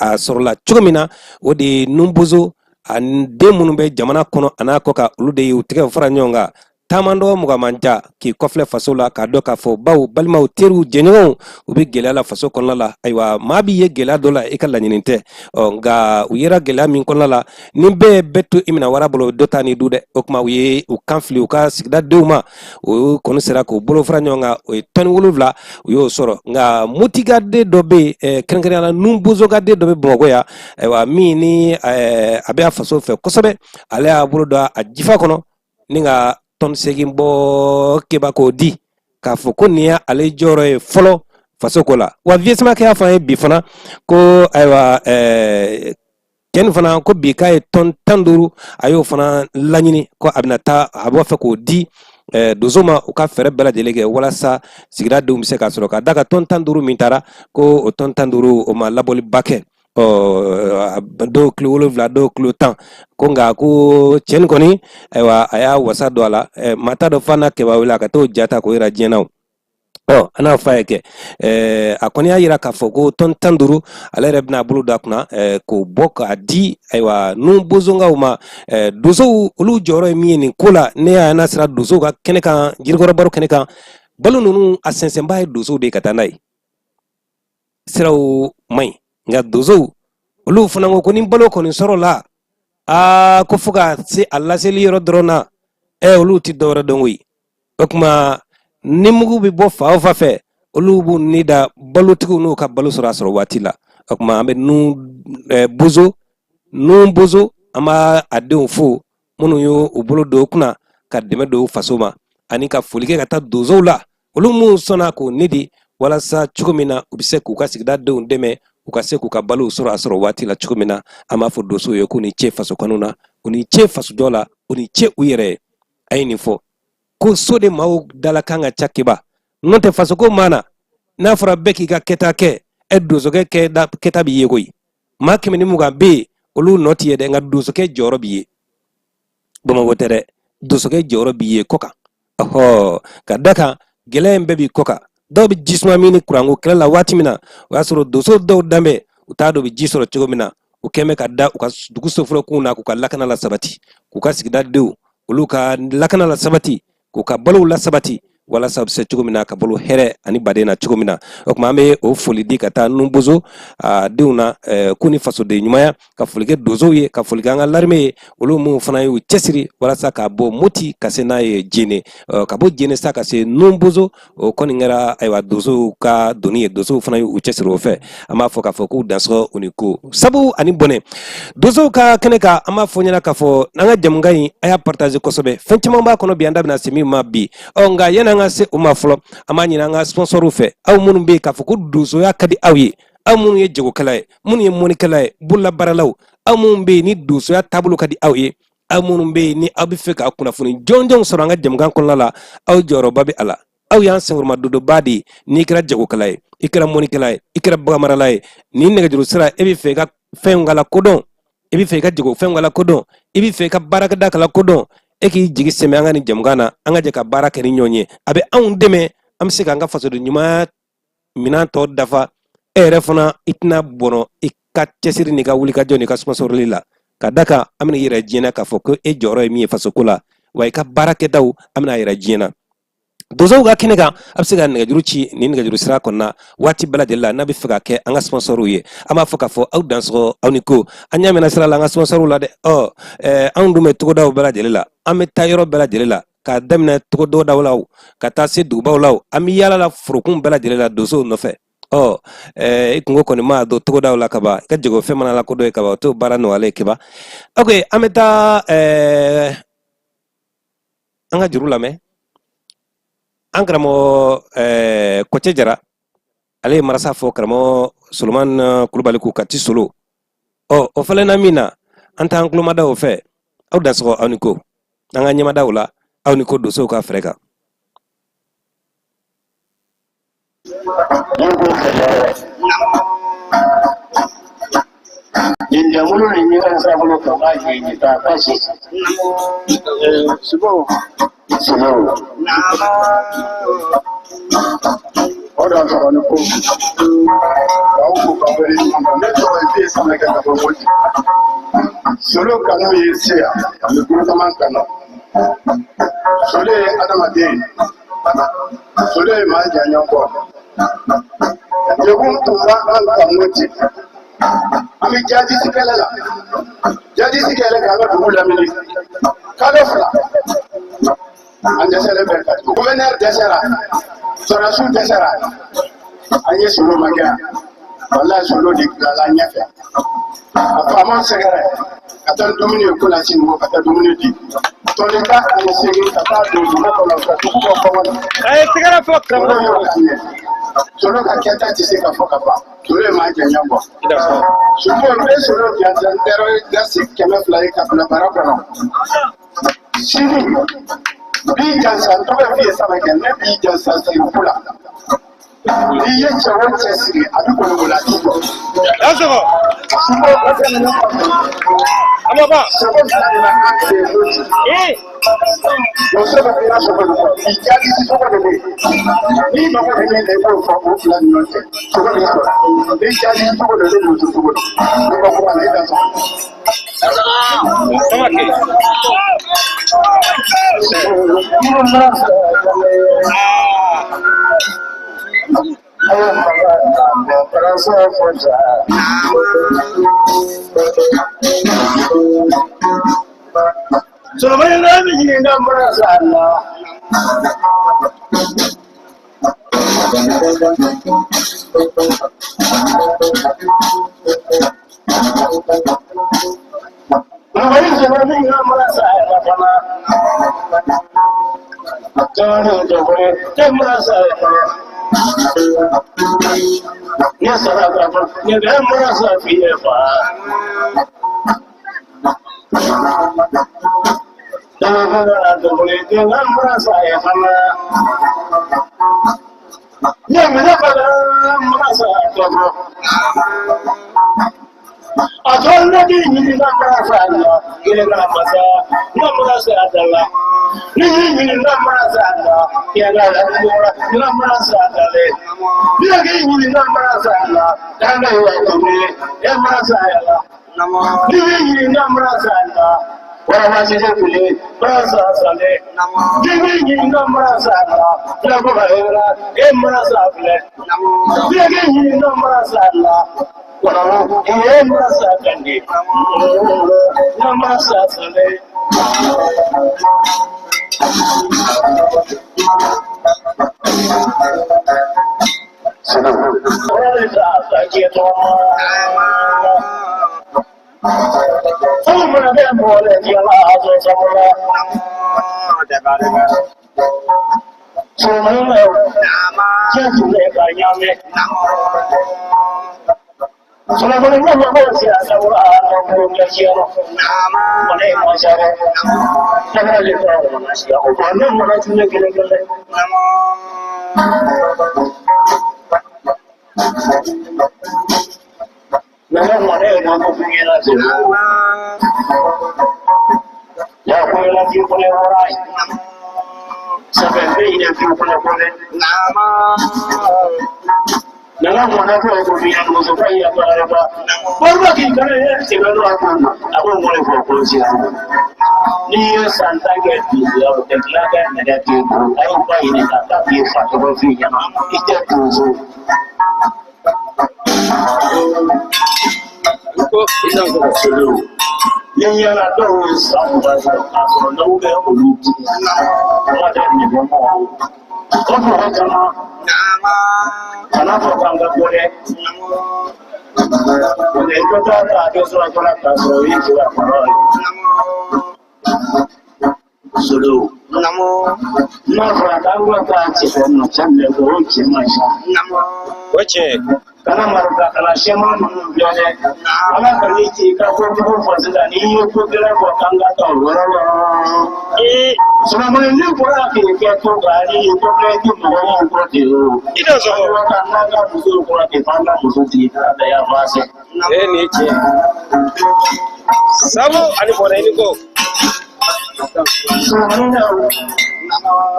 a sɔrɔla cogo min na, o de ye nun bozo ani den minnu bɛ jamana kɔnɔ a n'a kɔ kan, olu de y'u tɛgɛ fara ɲɔgɔn kan, taama dɔ mɔgɔ man ca k'i kɔfilɛ faso la, k'a dɔn k'a fɔ baw, balimaw, teriw, jɛɲɔgɔnw, u bɛ gɛlɛya la faso kɔnɔna la. Ayiwa, maa b'i ye gɛlɛya dɔ la, i ka laɲini tɛ. Ɔ nka u yera gɛlɛya min kɔnɔna la, ni bɛɛ ye bɛɛ to i minɛ wara bolo, dɔ t'a ni du dɛ. O tuma u ye u kan fili u ka sigida denw ma, o kɔni sera k'u bolo fara ɲɔgɔn kan, o ye tɔni 7, u y'o sɔrɔ. Nka Motika den dɔ bɛ yen, kɛrɛnkɛrɛnnenya la nun bozo ka den dɔ bɛ Bamakɔ yan, ayiwa, min ni a bɛ a faso fɛ kosɛbɛ, ale y'a bolo don a jifa kɔnɔ ni ka tɔni 8 bɔ keba k'o di, k'a fɔ ko nin y'ale jɔyɔrɔ ye fɔlɔ faso ko la. Wa vieux Samakɛ y'a fɔ an ye bi fana ko ayiwa, cɛnin fana ko bi k'a ye tɔni 15, a y'o fana laɲini ko a bɛna taa, a b'a fɛ k'o di donso ma, u ka fɛɛrɛ bɛɛ lajɛlen kɛ walasa sigida denw bɛ se k'a sɔrɔ, ka da kan tɔni 15 min taara, ko o tɔni 15 o ma labɔliba kɛ, dɔw kilo 7, dɔw kilo 10. Ko nka ko cɛnin kɔni, ayiwa, a y'a wasa don a la. Maa t'a dɔn f'a na kɛba wele a ka t'o ja ta k'o yira diɲɛ na. Ɔ an n'a fɔ a ye kɛ, a kɔni y'a yira k'a fɔ ko tɔni 15, ale yɛrɛ bɛna a bolo don a kunna k'o bɔ k'a di, ayiwa, nun bozonkaw ma. Donsow, olu jɔyɔrɔ ye min ye nin ko la, ne y'a n'a sera donsow ka kɛnɛ kan, jirikɔrɔ baro kɛnɛ kan, balo ninnu a sɛnsɛnba ye donsow de ye ka taa n'a ye. Siraw man ɲi, nka donsow olu fana ko ko ni balo kɔni sɔrɔla, aa, ko fo ka se a laseli yɔrɔ dɔrɔn na, olu tɛ dɔwɛrɛ dɔn koyi. O tuma ni mugu bɛ bɔ fan o fan fɛ, olu b'u ni da balotigiw n'u ka balo sɔrɔ a sɔrɔ waati la. O tuma an bɛ nun bozo, nun bozo, an b'a a denw fo minnu y'u bolo don u kunna ka dɛmɛ don faso ma, ani ka foli kɛ ka taa donsow la, olu minnu sɔnna k'o ni di walasa cogo min na u bɛ se k'u ka sigida denw dɛmɛ, u ka se k'u ka balow sɔrɔ a sɔrɔ waati la cogo min na. An b'a fɔ donsow ye k'u ni ce faso kanu na, u ni ce fasojɔ la, u ni ce u yɛrɛ ye. A ye nin fɔ ko so de maaw dalakan ka ca keba, n'o tɛ fasoko ma na, n'a fɔra bɛɛ k'i ka kɛta kɛ, ɛ, donsokɛ kɛta b'i ye koyi. Maa 120 bɛ yen, olu nɔ t'i ye dɛ, nka donsokɛ jɔyɔrɔ b'i ye. Bamakɔ tɛ dɛ, donsokɛ jɔyɔrɔ b'i ye kɔ kan. Ɔhɔ, ka da kan gɛlɛya in bɛɛ b'i kɔ kan. Dɔw bɛ ji suma min ni kuranko kɛlɛ la waati min na, o y'a sɔrɔ donso dɔw danbɛ, u t'a dɔn u bɛ ji sɔrɔ cogo min na. U kɛn bɛ ka da u ka dugu soforokunw na k'u ka lakana la sabati, k'u ka sigida denw olu ka lakana la sabati, k'u ka balow la sabati, walasa u bɛ se cogo min na ka balo hɛrɛ ani baden na cogo min na. O tuma an bɛ o foli di ka taa nunbozo denw na, k'u ni fasoden ɲumanya, ka foli kɛ donsow ye, ka foli kɛ an ka larime ye, olu minnu fana y'u cɛsiri walasa ka bɔ Moti ka se n'a ye Jene, ka bɔ Jene sa ka se nunbozo. O kɔni kɛra, ayiwa, donsow ka doni ye, donsow fana y'u cɛsiri o fɛ. An b'a fɔ k'a fɔ k'u dansɔgɔ, u ni ko sabu ani bɔnɛ. Donsow ka kɛnɛ kan, an b'a fɔ ɲɛna k'a fɔ an ka jamukan in, a y'a partager kosɛbɛ. Fɛn caman b'a kɔnɔ bi, an da bɛna se min ma bi. Ɔ nka yanni an ka se o ma fɔlɔ, an b'a ɲini an ka sponsorw fɛ, aw minnu bɛ yen k'a fɔ ko donsoya ka di aw ye, aw minnu ye jagokɛla ye, minnu ye mɔnikɛla ye, bololabaaralaw, aw minnu bɛ yen ni donsoya taabolo ka di aw ye, aw minnu bɛ yen ni aw bɛ fɛ ka kunnafoni jɔnjɔnw sɔrɔ an ka jamukan kɔnɔna la, aw jɔyɔrɔba bɛ a la. Aw y'an senkɔrɔmadondonba de ye. N'i kɛra jagokɛla ye, i kɛra mɔnikɛla ye, i kɛra baganmarala ye, nin nɛgɛjuru sira, e bɛ fɛ i ka fɛnw ka lakodɔn, i bɛ fɛ i ka jagofɛnw ka lakodɔn, i bɛ fɛ i ka baarakɛda ka lakodɔn, e k'i jigi sɛmɛ an ka nin jamukan na, an ka jɛ ka baara kɛ ni ɲɔgɔn ye. A bɛ anw dɛmɛ, an bɛ se k'an ka fasoden ɲumanya minɛn tɔ dafa. E yɛrɛ fana, i tɛna bɔnɔ i ka cɛsiri n'i ka wulikajɔ n'i ka sponsorili la, ka da kan an bɛna yira diɲɛ na k'a fɔ ko e jɔyɔrɔ ye min ye fasoko la, wa i ka baarakɛdaw, an bɛna yira diɲɛ na. Donsow ka kɛnɛ kan, a bɛ se ka nɛgɛjuru ci nin nɛgɛjuru sira kɔnɔna waati bɛɛ lajɛlen la n'a bɛ fɛ ka kɛ an ka sponsɔrw ye. An b'a fɔ k'a fɔ aw dansɔgɔ, aw ni ko. An ɲɛ mɛnna sira la an ka sponsɔrw la dɛ. Ɔ anw dun bɛ togodaw bɛɛ lajɛlen la, an bɛ taa yɔrɔ bɛɛ lajɛlen la, k'a daminɛ togodaw la ka taa se dugubaw la, an bɛ yaala la forokun bɛɛ lajɛlen la donsow nɔfɛ. Ɔ i kunko kɔni ma don togodaw la kaban, i ka jagofɛn mana lakodɔn ye kaban, o t'o baara nɔgɔyalen ye keba. Ok, an bɛ taa an ka juru lamɛn. An karamɔgɔ Kɔcɛ Jara, ale ye marasa fɔ karamɔgɔ Solomani Kulubali ko Kati Solo. Ɔ o falenna min na, an t'an tulomada o fɛ. Aw dansɔgɔ, aw ni ko. An ka ɲɛmadaw la, aw ni ko donsow ka fɛɛrɛ kan. Nin ni ɲɛgɛn sababu ka b'a jɛ ka kasi. Subo. Subo. O da sɔrɔ ni ko. Aw ko ka wele ne tɔgɔ ye den sama kɛ ka bɔ Moti. Solo kanu ye se yan ani gouvernement kanu. Solo ye adamaden ye. Solo ye maa jɛɲɔgɔn. Degun tun b'an kan Moti. An bɛ jadisi kɛlɛ la. Jadisi kɛlɛ k'an ka dugu lamini. Kalo 2. An dɛsɛlen bɛ ka gouverneur dɛsɛra. Sɔrɔdasiw dɛsɛra. An ye solo ma kɛ yan. Walayi solo de bilala an ɲɛfɛ. A faamaw sɛgɛrɛ ka taa dumuni ye ko lase mɔgɔ ka taa dumuni di. Tɔni 18 ka taa don dugu kɔnɔ ka dugu bɔ kɔngɔ la. A ye tɛgɛrɛ fɔ karamɔgɔ. Solo y'o k'an ye. Solo ka kɛta tɛ se ka fɔ ka ban. Solo ye maa jɛɲɛ bɔ. Solo n bɛ solo jansan dasi 200 ye ka bila bara kɔnɔ. Sini b'i jansan tɔgɔ f'i ye sama kɛ ne b'i jansan siriku la. N'i ye cɛ o cɛ siri a bɛ kolokola t'i jɔ. Dansɔgɔ. Solo o tɛmɛnen kɔfɛ. A ma ban. Sogo fila de bɛ an fɛ yen Moti. Ee. Donso bɛ kira sogo de kɔ. Bi jadisi sogo de bɛ yen. N'i mago bɛ min na i b'o fɔ o fila ni ɲɔgɔn cɛ. Sogo bɛ sɔrɔ. Ni jadisi sogo de bɛ donso sogo de. N'i ko kuma na i da sɔrɔ. Sama kɛ. Nana mɔnɛ fɔ ko fi muso fa ya ba ba. Bɔrɔba k'i kana ye sɛbɛn dɔ a ko a ko mɔnɛ fɔ ko si n'i ye san 10 kɛ donsoya o tɛ tila ka nɛgɛ k'i bolo a y'o ba ɲini ka taa k'i fa tɔgɔ f'i ɲɛna i tɛ donso. Ko i dansɔgɔ. Ni yala dɔw ye san 20 sɔrɔ k'a sɔrɔ n'aw bɛ olu di kuma tɛ nɛgɛ mɔgɔw o mɔgɔ caman kana fɔ k'an ka bɔ dɛ i bɛ taa ta a kɛ sɔrɔ la k'a sɔrɔ i ye cɛ kɔrɔ ye solo n'a fɔra k'an ka taa cɛ fɛ nɔ cɛ min bɛ o cɛ man ca O tiɲɛ. Kana maloya kana sɛman ninnu bila dɛ ala ka n'i ci i ka kojugu fɔ sisan n'i ye ko gɛlɛn fɔ k'an ka taa o yɔrɔ la Sulamani n'i bɔra k'i kɛ to kan n'i ye ko kɛ i ti mɔgɔ min kɔ ten o I dansɔgɔ. An ka n'an ka musow kɔrɔ ten f'an ka muso tigi k'a bɛɛ y'a fɔ a Ee nin ye tiɲɛ. Sabu ani bɔnɛ i ni ko. Sulamani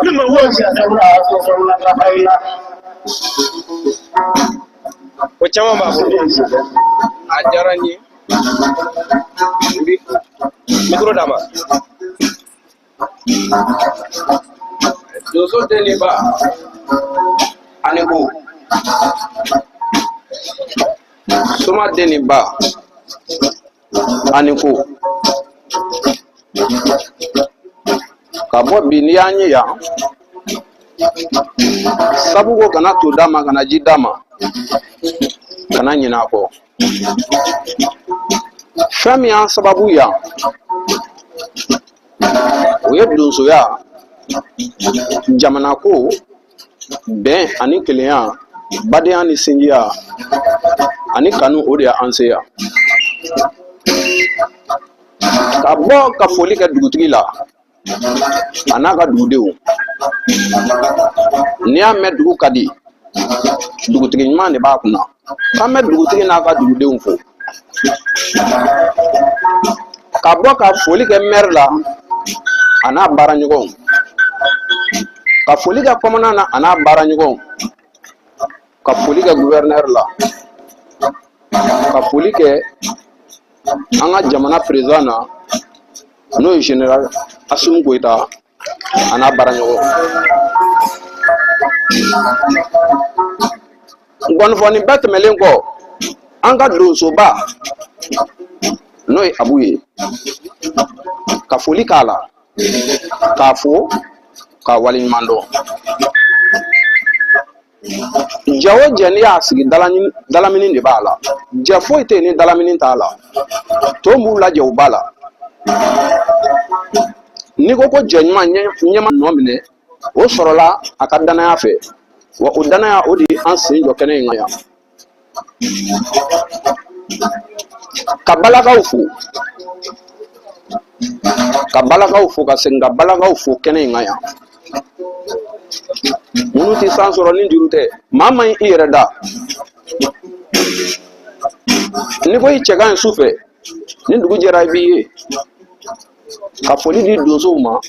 ni mɔgɔw cɛ sabula a sɔrɔ sabula ka fa i la. O caman b'a bolo. A diyara n ye, n b'i fo. Micro d'a ma. Donso den ni ba ani ko soma den ni ba ani ko ka bɔ bi n'i y'an ye yan sabu ko kana to d'a ma kana ji d'a ma kana ɲinɛ a kɔ fɛn min y'an sababu yan o ye donsoya jamanako bɛn ani kelenya badenya ni sinjiya ani kanu o de y'an se yan ka bɔ ka foli kɛ dugutigi la a n'a ka dugudenw n'i y'a mɛn dugu ka di dugutigi ɲuman de b'a kunna k'an bɛ dugutigi n'a ka dugudenw fo ka bɔ ka foli kɛ mɛri la a n'a baaraɲɔgɔnw ka foli kɛ kɔmɔna na a n'a baaraɲɔgɔnw ka foli kɛ guvɛrinɛri la ka foli kɛ an ka jamana perezidan na n'o ye général Assimi Goïta a n'a baaraɲɔgɔnw ngɔnifɔ nin bɛɛ tɛmɛlen kɔ an ka donsoba n'o ye Abu ye ka foli k'a la k'a fo k'a waleɲuman dɔn jɛ o jɛ n'i y'a sigi dalamini de b'a la jɛ foyi tɛ yen ni dalamini t'a la to b'u lajɛ u b'a la n'i ko ko jɛ ɲuman ɲɛma nɔ minɛ o sɔrɔla a ka danaya fɛ wa o danaya o de ye an sen jɔ kɛnɛ in kan yan ka balakaw fo ka balakaw fo ka segin ka balakaw fo kɛnɛ in kan yan minnu tɛ san sɔrɔ ni juru tɛ maa man ɲi i yɛrɛ da n'i ko i cɛ ka ɲi su fɛ ni dugu jɛra i b'i ye ka foli di donsow ma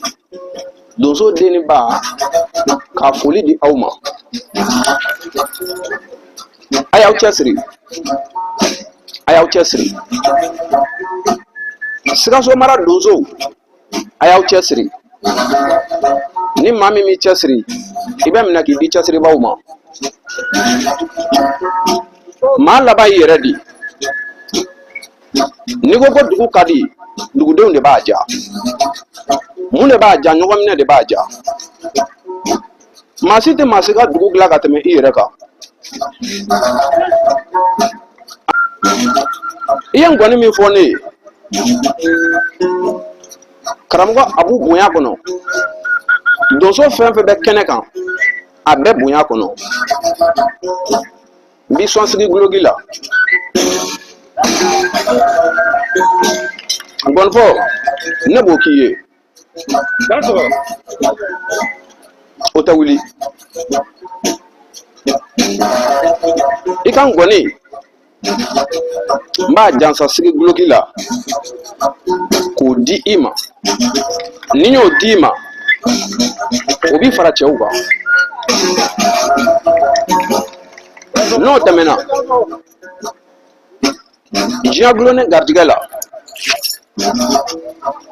donso den ni ba ka foli di aw ma a y'aw cɛsiri a y'aw cɛsiri sikaso mara donsow a y'aw cɛsiri ni maa min m'i cɛsiri i bɛ minɛ k'i di cɛsiribaw ma maa laban y'i yɛrɛ di n'i ko ko dugu ka di dugudenw de b'a diya mun de b'a diya ɲɔgɔnminɛ de b'a diya maa si tɛ maa si ka dugu dilan ka tɛmɛ i yɛrɛ kan i ye ngɔni min fɔ ne ye karamɔgɔ abu bonya kɔnɔ donso fɛn fɛn bɛ kɛnɛ kan a bɛɛ bonya kɔnɔ n b'i sɔnsigi guloki la ngɔnifɔ ne b'o k'i ye o tɛ wuli i ka ngɔni n b'a jansa sigi guloki la k'o di i ma ni n y'o di i ma o b'i fara cɛw kan N'o tɛmɛna, diɲɛ gulonnen garijɛgɛ la,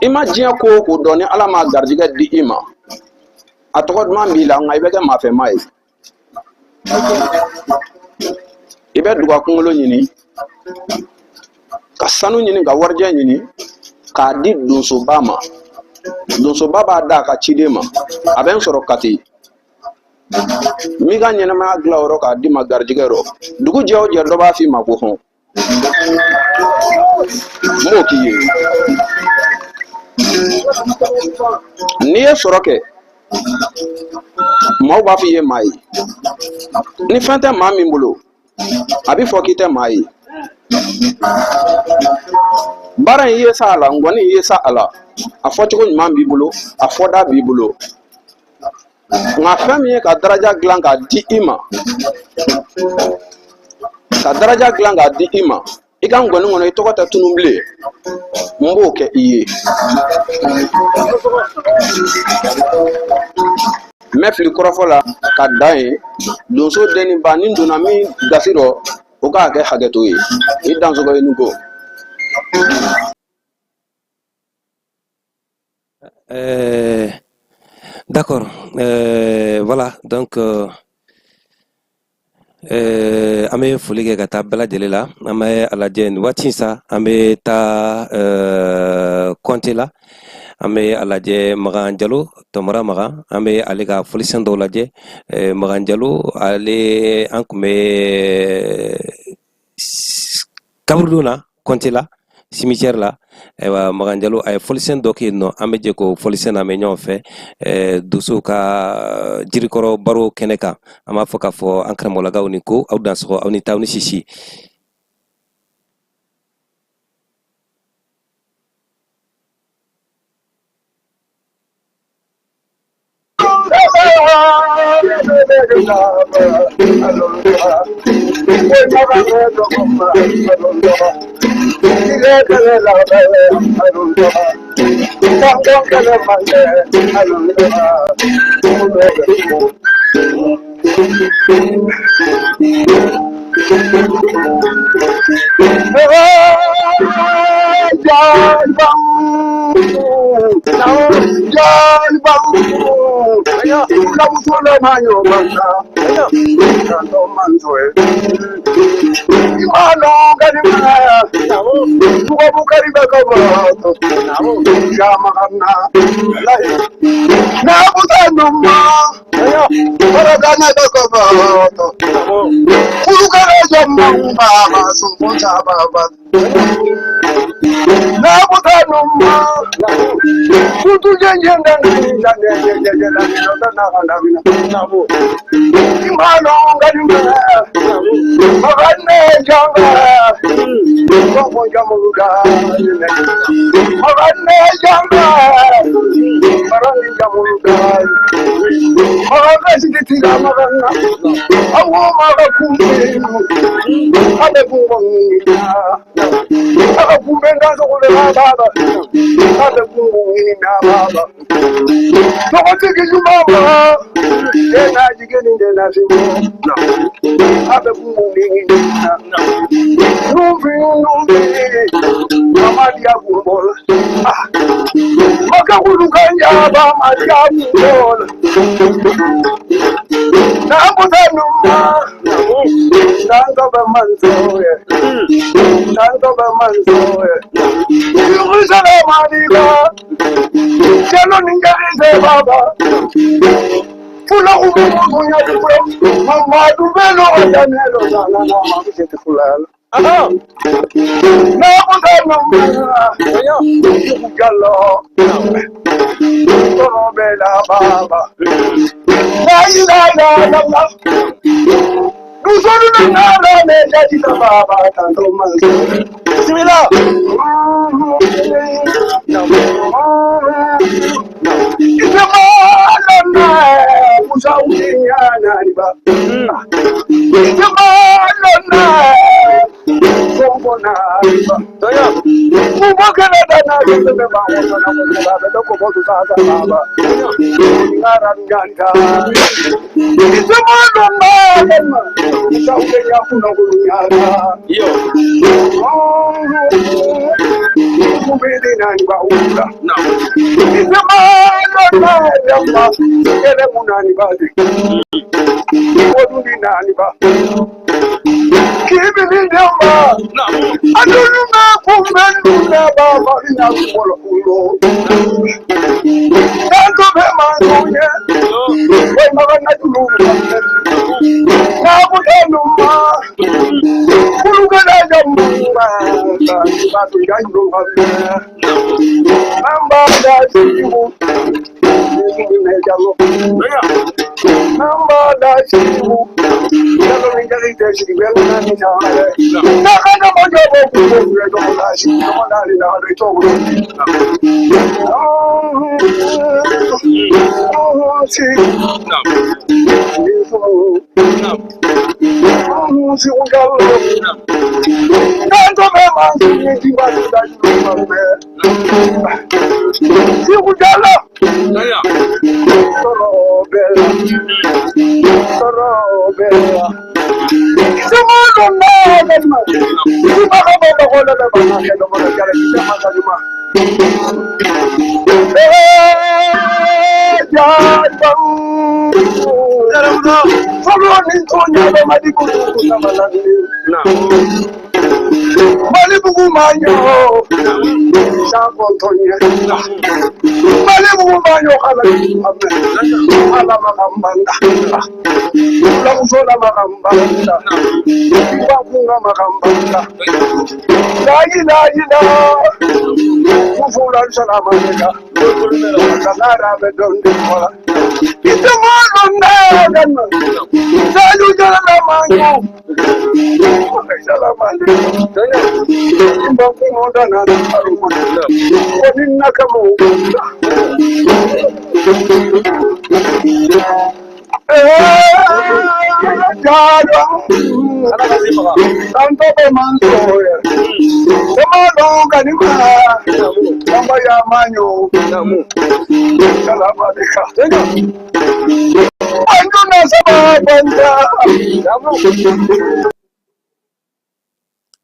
i ma diɲɛ ko o ko dɔn, ni Ala ma garijɛgɛ di i ma, a tɔgɔ duman b'i la, nka i bɛ kɛ maafɛma ye. I bɛ duga kunkolo ɲini, ka sanu ɲini, ka warijɛ ɲini k'a di donsoba ma. Donsoba b'a d'a ka ciden ma, a bɛ n sɔrɔ Kati, n b'i ka ɲɛnamaya dilan o rɔ k'a d'i ma garijɛgɛ rɔ. Dugu jɛ o jɛ, dɔ b'a f'i ma ko hɔn, n b'o k'i ye. N'i ye sɔrɔ kɛ, maaw b'a f'i ye maa ye. Ni fɛn tɛ maa min bolo, a bɛ fɔ k'i tɛ maa ye. Baara in, i ye sa a la, ngɔni, i ye sa a la, a fɔcogo ɲuman b'i bolo, a fɔda b'i bolo, nka fɛn min ye ka daraja dilan k'a di i ma, ka daraja dilan k'a di i ma, i ka ngɔni kɔnɔ, i tɔgɔ tɛ tunun bilen, n b'o kɛ i ye. N bɛ fili kɔrɔfɔ la ka dan yen. Donso den ni ba, ni donna min gasi rɔ, o k'a kɛ hakɛto ye. I dansɔgɔ, i ni ko. D'accord. Voilà, donc an bɛ foli kɛ ka taa bɛɛ lajɛlen la. An bɛ a lajɛ nin waati in sa, an bɛ taa Kɔnte la, an bɛ a lajɛ Makan Jalo, Tɔmɔra Makan, an bɛ ale ka fɔlisen dɔw lajɛ. Makan Jalo, ale an tun bɛ kaburudon na Kɔnte la, cimetière la. Ayiwa, Makan Jalo a ye fɔlisen dɔ kɛ yen nɔ, an bɛ jɛ k'o fɔlisen lamɛn ɲɔgɔn fɛ donsow ka jirikɔrɔ baro kɛnɛ kan. An b'a fɔ k'a fɔ an karamɔgɔlakaw ni ko aw dansɔgɔ, aw ni taa, aw ni sisi.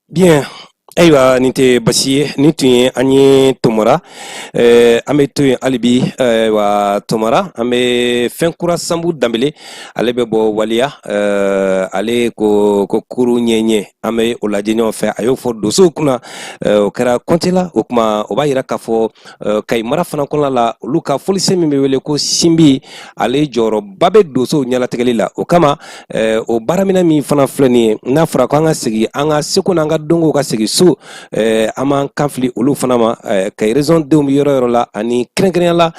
Bien. Ayiwa, nin tɛ basi ye, nin tun ye an ye Tomara. An bɛ to yen hali bi wa Tomara, an bɛ fɛn kura Sanbu Danbele, ale bɛ bɔ Waliya. Ale ko ko kuru ɲɛɲɛ, an bɛ o lajɛ ɲɔgɔn fɛ. A y'o fɔ donsow kunna, o kɛra kɔnte la. O tuma o b'a yira k'a fɔ Kayi mara fana kɔnɔna la, olu ka fɔlisen min bɛ wele ko sinbi, ale jɔyɔrɔba bɛ donsow ɲɛlatigɛli la. O kama o baaraminɛ min fana filɛ nin ye, n'a fɔra ko an ka segin an ka seko n'an ka dɔnkow ka segin so, an b'an kan fili olu fana ma. Kayi région denw bɛ yɔrɔ yɔrɔ la, ani kɛrɛnkɛrɛnya la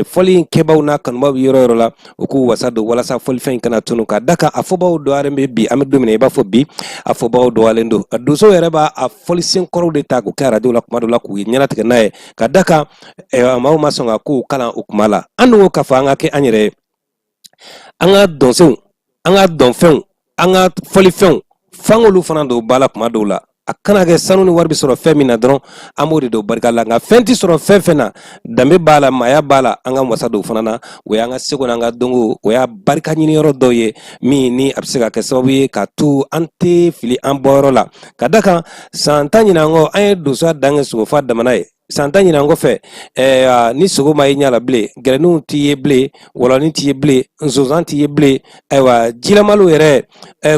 fɔli in kɛbaaw n'a kanubaw bɛ yɔrɔ yɔrɔ la, u k'u wasa don walasa fɔlifɛn in kana tunu, ka da kan a fɔbaaw dɔgɔyalen bɛ bi. An bɛ don min na i b'a fɔ bi, a fɔbaaw dɔgɔyalen don. Donsow yɛrɛ b'a a fɔlisen kɔrɔw de ta k'u kɛ arajo la kuma dɔ la, k'u ɲɛnatigɛ n'a ye, ka da kan maaw ma sɔn ka kow kalan o kuma la. An dun ko k'a fɔ an ka kɛ an yɛrɛ ye, an ka dɔnsenw, an ka dɔnfɛnw, an ka fɔlifɛnw, f'an k'olu fana don ba la kuma dɔw la. A kana kɛ sanu ni wari bɛ sɔrɔ fɛn min na dɔrɔn, an b'o de don barika la. Nka fɛn tɛ sɔrɔ fɛn fɛn na, danbe b'a la, maaya b'a la, an ka wasa don fana na. O y'an ka seko n'an ka dɔnko, o y'a barika ɲini yɔrɔ dɔw ye min ni a bɛ se ka kɛ sababu ye ka to an tɛ fili an bɔyɔrɔ la. Ka da kan san 10 ɲinan kɔ, an ye donsoya dan kɛ sogofa damana ye. San 10 ɲinan kɔfɛ, ni sogo ma ye ɲɛ la bilen, gɛrɛninw t'i ye bilen, wɔlɔnin t'i ye bilen, nsonsan t'i ye bilen. Ayiwa, jilamalo yɛrɛ,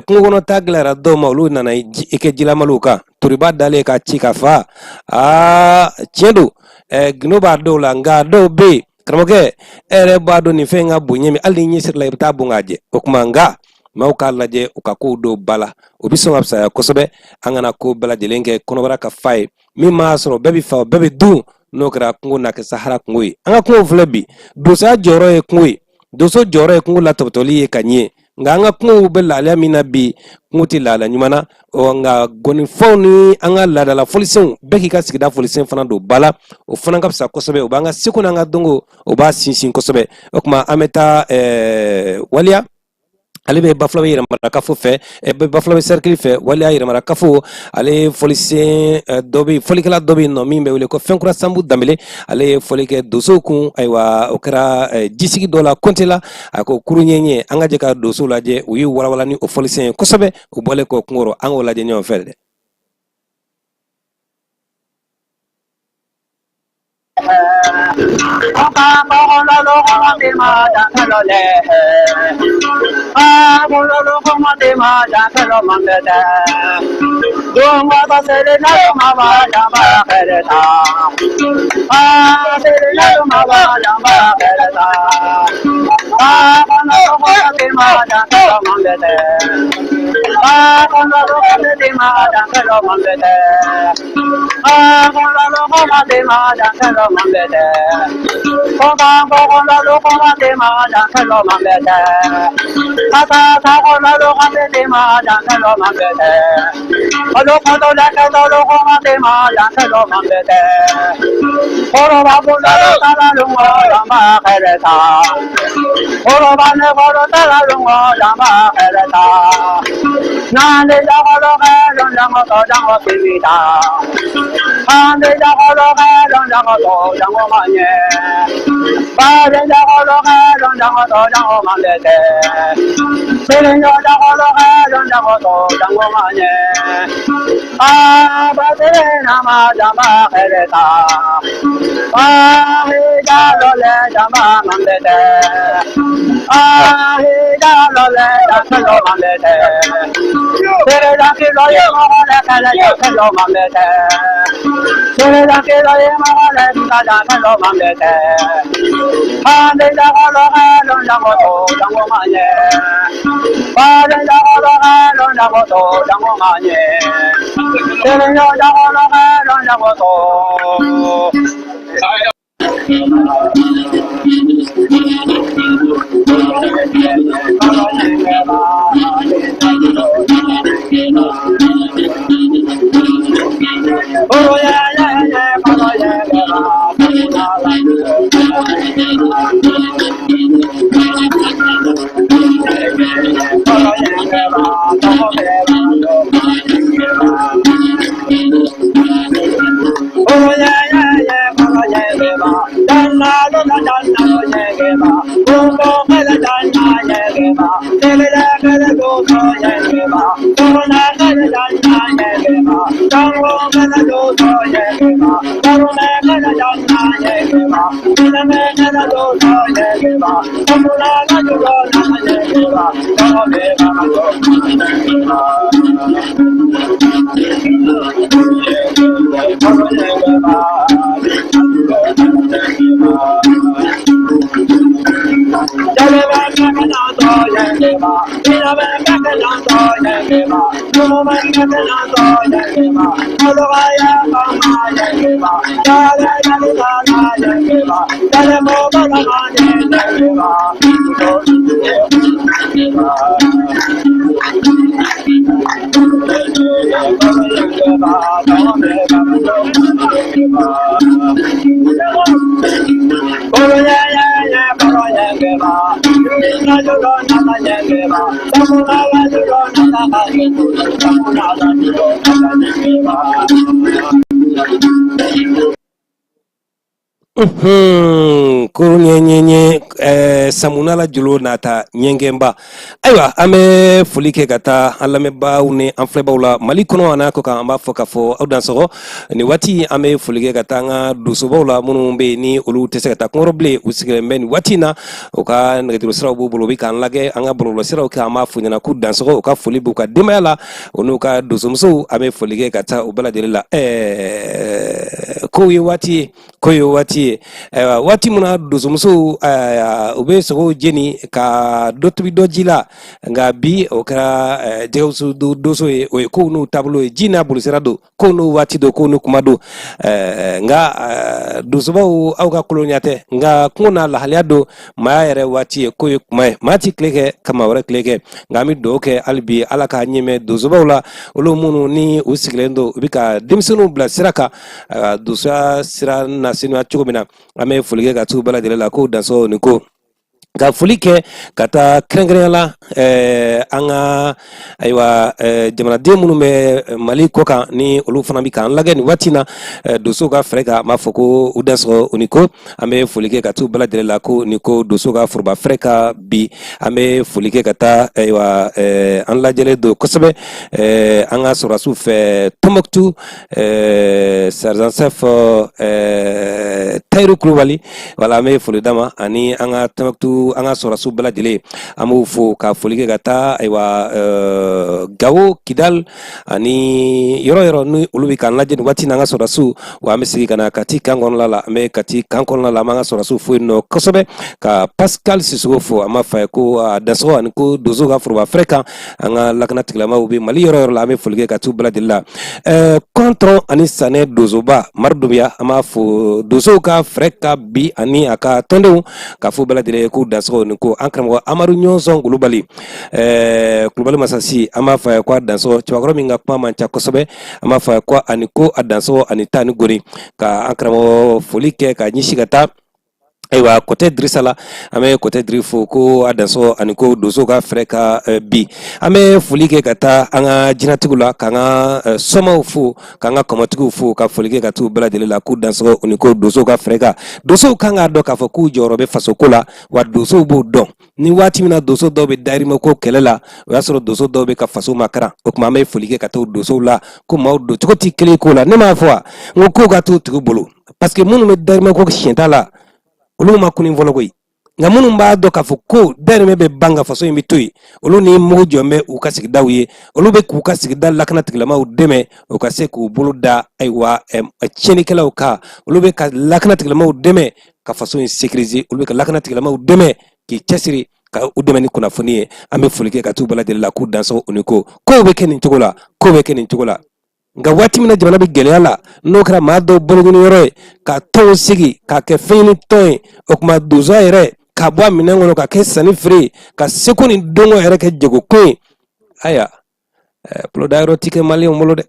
kungo kɔnɔ ta gɛlɛyara dɔw ma, olu nana i kɛ jilamalow kan, toriba dalen ka ci ka fa. Aa, tiɲɛ don, gindo b'a dɔw la, nka dɔw bɛ yen, karamɔgɔkɛ, e yɛrɛ b'a dɔn nin fɛn in ka bon ɲɛ min, hali ni ɲɛ sirila, i bɛ taa bon k'a jɛ. O tuma nka maaw k'a lajɛ u ka kow don ba la, o bɛ sɔn ka fisaya kosɛbɛ. An kana ko bɛɛ lajɛlen kɛ kɔnɔbara ka fa ye. Min m'a sɔrɔ, bɛɛ bɛ fa, bɛɛ bɛ dun. N'o kɛra, kungo na kɛ sahara kungo ye. An ka kungo filɛ bi, donsoya jɔyɔrɔ ye kungo ye, donso jɔyɔrɔ ye kungo latɔbɔtɔli ye ka ɲɛ. Nka an ka kungow bɛ lahalaya min na bi, kungo tɛ lahala ɲuman na. Ɔ nka gɔnifɔw ni an ka laadala fɔlisenw, bɛɛ k'i ka sigida fɔlisen fana don ba la, o fana ka fisa kosɛbɛ. O b'an ka seko n'an ka dɔnko, o b'a sinsin kosɛbɛ. O tuma an bɛ taa Waliya. Ale bɛ Bafulabe yɛrɛmarakafo fɛ, Bafulabe sɛrikili fɛ, waleya yɛrɛmarakafo. Ale fɔlisen dɔ bɛ, fɔlikɛla dɔ bɛ yen nɔ min bɛ wele ko Fɛnkura Sanbu Danbele. Ale ye fɔli kɛ donsow kun. Ayiwa, o kɛra jisigi dɔ la Kɔnte la. A ko kurun ɲɛɲɛ, an ka jɛ ka donsow lajɛ. U y'u walawala ni o fɔlisen ye kosɛbɛ. U bɔlen kɔ kungo rɔ, an k'o lajɛ ɲɔgɔn fɛ dɛ. Kuru ɲɛɲɛ samunala jolo nata ɲɛgɛnba. Ayiwa, an bɛ foli kɛ ka taa an lamɛnbaaw ni an filɛbaaw la Mali kɔnɔ an'a kɔkan. An b'a fɔ k'a fɔ aw dansɔgɔ nin waati. An bɛ foli kɛ ka taa an ka donsobaw la minnu bɛ yen ni olu tɛ se ka taa kungo rɔ bilen, u sigilen bɛ nin waati in na, u ka nɛgɛjuru siraw b'u bolo, u bɛ k'an lajɛ an ka bɔlɔlɔsiraw kan. An b'a f'u ɲɛna k'u dansɔgɔ, u ka foli b'u ka denbaya la, u n'u ka donsomusow. An bɛ foli kɛ ka taa u bɛɛ lajɛlen la. Kow ye waati ye, ko ye waati ye. Ayiwa, waati min na donsomusow u bɛ sogow jeni ka dɔ tobi dɔ ji la, nka bi o kɛra jɛgɛwusu donso ye. O ye kow n'u taabolo ye, ji n'a bolisira don, kow n'u waati don, kow n'u kuma don. Nka donsobaw, aw ka kolonya tɛ, nka kungo n'a lahalaya don. Maaya yɛrɛ waati ye, ko ye kuma ye, maa ti tile kɛ ka maa wɛrɛ tile kɛ. Nka an bɛ dugawu kɛ hali bi, Ala k'a ɲɛmɛ donsobaw la, olu minnu ni u sigilen don, u bɛ ka denmisɛnninw bila sira kan, donsoya sira na senuya cogo min na. An bɛ foli kɛ ka t'u bɛɛ lajɛlen la k'u dansɔgɔ ni ko. Ka foli kɛ ka taa kɛrɛnkɛrɛnya la an ka ayiwa jamanaden minnu bɛ Mali kɔ kan, ni olu fana bɛ k'an lajɛ nin waati na donsow ka fɛrɛ kan, an b'a fɔ ko u dansɔgɔ, u ni ko. An bɛ foli kɛ ka t'u bɛɛ lajɛlen la ko ni ko donsow ka foroba fɛrɛ kan bi. An bɛ foli kɛ ka taa ayiwa an lajɛlen don kosɛbɛ an ka sɔrɔdasiw fɛ Tɔnbɔkutu, sergent chef Tayiru Kulubali, wala an bɛ foli d'a ma, ani an ka Tɔnbɔkutu an ka sɔrɔdasiw bɛɛ lajɛlen, an b'u fo. Ka foli kɛ ka taa ayiwa Gawo, Kidal ani yɔrɔ yɔrɔ ni olu bɛ k'an lajɛ nin waati na, an ka sɔrɔdasiw. Wa an bɛ segin ka na Kati kan kɔnɔna la, an bɛ Kati kan kɔnɔna la, an b'an ka sɔrɔdasiw fo yen nɔ kosɛbɛ, ka Pascal Sisoko fo. An b'a fɔ a ye ko a dansɔgɔ ani ko donsow ka foroba fɛrɛ kan. An ka lakana tigilamaw bɛ Mali yɔrɔ yɔrɔ la, an bɛ foli kɛ ka t'u bɛɛ lajɛlen la. Kɔntɔn ani Sanɛ donsoba Mari Dunbiya, an b'a fo donsow ka fɛrɛ kan bi, ani a ka tɔndenw, ka fo bɛɛ lajɛlen k'u dansɔgɔ ni ko. An karamɔgɔ Amadu Ɲɔnsɔn Kulubali, Kulubali Masasi, an b'a fɔ a ye ko a dansɔgɔ. Cɛbakɔrɔ min ka kuma man ca kosɛbɛ, an b'a fɔ a ye ko ani ko a dansɔgɔ ani ta ni goni. Ka an karamɔgɔ foli kɛ ka ɲɛsin ka taa ayiwa Kɔtɛ Dirisa la, an bɛ Kɔtɛ Diri fo ko a dansɔgɔ ani ko donsow ka fɛrɛ kan bi. An bɛ foli kɛ ka taa an ka jinatigiw la, k'an ka sɔmaw fo, k'an ka kɔmɔtigiw fo, ka foli kɛ ka t'u bɛɛ lajɛlen la k'u dansɔgɔ ani ko donsow ka fɛrɛ kan. Donsow kan k'a dɔn k'a fɔ k'u jɔyɔrɔ bɛ fasoko la, wa donsow b'o dɔn. Ni waati min na donso dɔw bɛ dayirimɛ ko kɛlɛ la, o y'a sɔrɔ donso dɔw bɛ ka faso makaran. O tuma an bɛ foli kɛ ka t'o donsow la ko maaw don cogo tɛ kelen ko la. Ne m'a fɔ wa n ko kow ka t'u tigi bolo, parce que minnu bɛ dayirimɛ ko siɲɛ la, olu ma kunun fɔlɔ koyi. Nka minnu b'a dɔn k'a fɔ ko dayirimɛ bɛ ban ka faso in bɛ to yen, olu ni mugu jɔn bɛ u ka sigidaw ye, olu bɛ k'u ka sigida lakana tigilamaw dɛmɛ u ka se k'u bolo da ayiwa tiɲɛnikɛlaw kan. Olu bɛ ka lakana tigilamaw dɛmɛ ka faso in sécuriser, olu bɛ ka lakana tigilamaw dɛmɛ k'i cɛsiri ka u dɛmɛ ni kunnafoni ye. An bɛ foli kɛ ka t'u bɛɛ lajɛlen la k'u dansɔgɔ u ni ko. Kow bɛ kɛ nin cogo la, kow bɛ kɛ nin cogo la. Nka waati min na jamana bɛ gɛlɛya la, n'o kɛra maa dɔw boloɲiniyɔrɔ ye ka tɔnw sigi k'a kɛ fɛnɲini tɔn ye, o tuma donsoya yɛrɛ ka bɔ a minɛn kɔnɔ ka kɛ sanni feere ye, ka seko ni dɔnko yɛrɛ kɛ jagoko ye. Ayiwa, bolodayɔrɔ ti kɛ maliyɛnw bolo dɛ.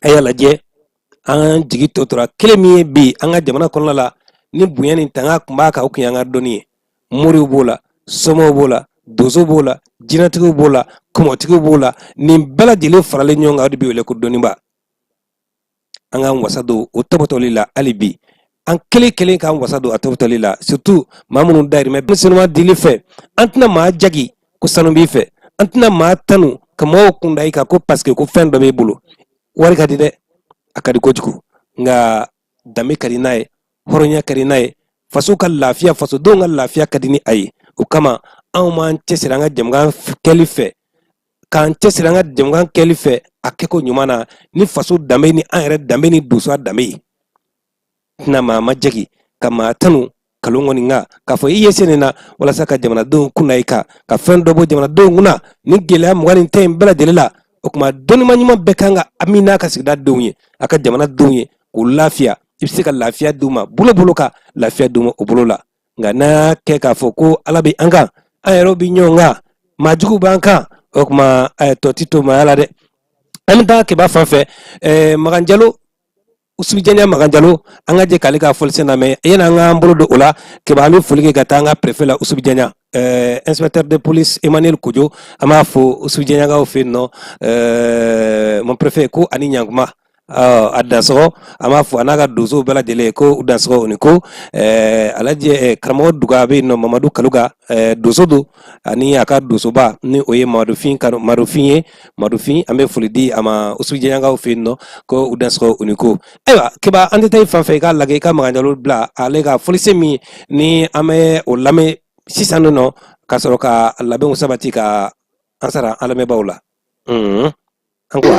A y'a lajɛ, an jigi tɔ tora kelen min ye bi an ka jamana kɔnɔna la, ni bonya ni tanga tun b'a kan, o tun y'an ka dɔnni ye. Moriw b'o la, somaw b'o la, donsow b'o la, jinɛtigiw b'o la, kɔmɔtigiw b'o la. Nin bɛɛ lajɛlen faralen ɲɔgɔn kan, o de bɛ wele ko dɔnniba. An k'an wasa don o tɔpɔtɔli la hali bi, an kelen kelen k'an wasa don a tɔpɔtɔli la, surtout maa minnu dayirimɛ bɛ senuma dili fɛ. An tɛna maa jagi ko sanu b'i fɛ, an tɛna maa tanu ka maaw kunda i kan ko parce que ko fɛn dɔ b'i bolo. Wari ka di dɛ, a ka di kojugu, nka danbe ka di n'a ye, hɔrɔnya ka di n'a ye, faso ka lafiya, fasodenw ka lafiya ka di ni a ye. O kama anw m'an cɛsiri an ka jɛmukan kɛli fɛ, k'an cɛsiri an ka jɛmukan kɛli fɛ a kɛko ɲuman na, ni faso danbe ni an yɛrɛ danbe ni donsoya danbe ye. Tɛna maa majagi ka maa tanu kalon kɔni kan k'a fɔ i ye se nin na walasa ka jamanadenw kunna i kan, ka fɛn dɔ bɔ jamanadenw kunna ni gɛlɛya 20 ni tan in bɛɛ lajɛlen la. O tuma dɔnnima ɲuman bɛɛ kan ka hami n'a ka sigida denw ye, a ka jamana denw ye, k'u lafiya. I bɛ se ka lafiya d'u ma bolo bolo ka lafiya d'u ma o bolo la. Nka n'a y'a kɛ k'a fɔ ko Ala bɛ an kan, an yɛrɛw bɛ ɲɔgɔn kan, maa juguw b'an kan, o tuma tɔ ti to maaya la dɛ. An bɛ taa Keba fan fɛ, Makan Jalo, Usubijanya Makan Jalo, an ka jɛ k'ale ka fɔlisen lamɛn. Yanni an k'an bolo don o la, Keba, an bɛ foli kɛ ka taa an ka préfet la Usubijanya, inspecteur de police Emmanuel Kojo. An b'a fo Usubijanyakaw fɛ yen nɔ. Mon préfet, ko ani ɲankuma, a dansɔgɔ. An b'a fɔ a n'a ka donsow bɛɛ lajɛlen ko u dansɔgɔ, u ni ko. Alajɛ karamɔgɔ Duga bɛ yen nɔ, Mamadu Kaluga, donso don, ani a ka donsoba ni o ye Madufin Madufin ye. Madufin, an bɛ foli di a ma Usubijanyakaw fɛ yen nɔ ko u dansɔgɔ, u ni ko. Ayiwa Keba, an tɛ taa i fan fɛ, i k'a lajɛ, i ka Makan Jalo bila ale ka fɔlisen min ni an bɛ o lamɛn sisan nɔ, ka sɔrɔ ka labɛnw sabati ka an sara an lamɛnbaaw la. An ko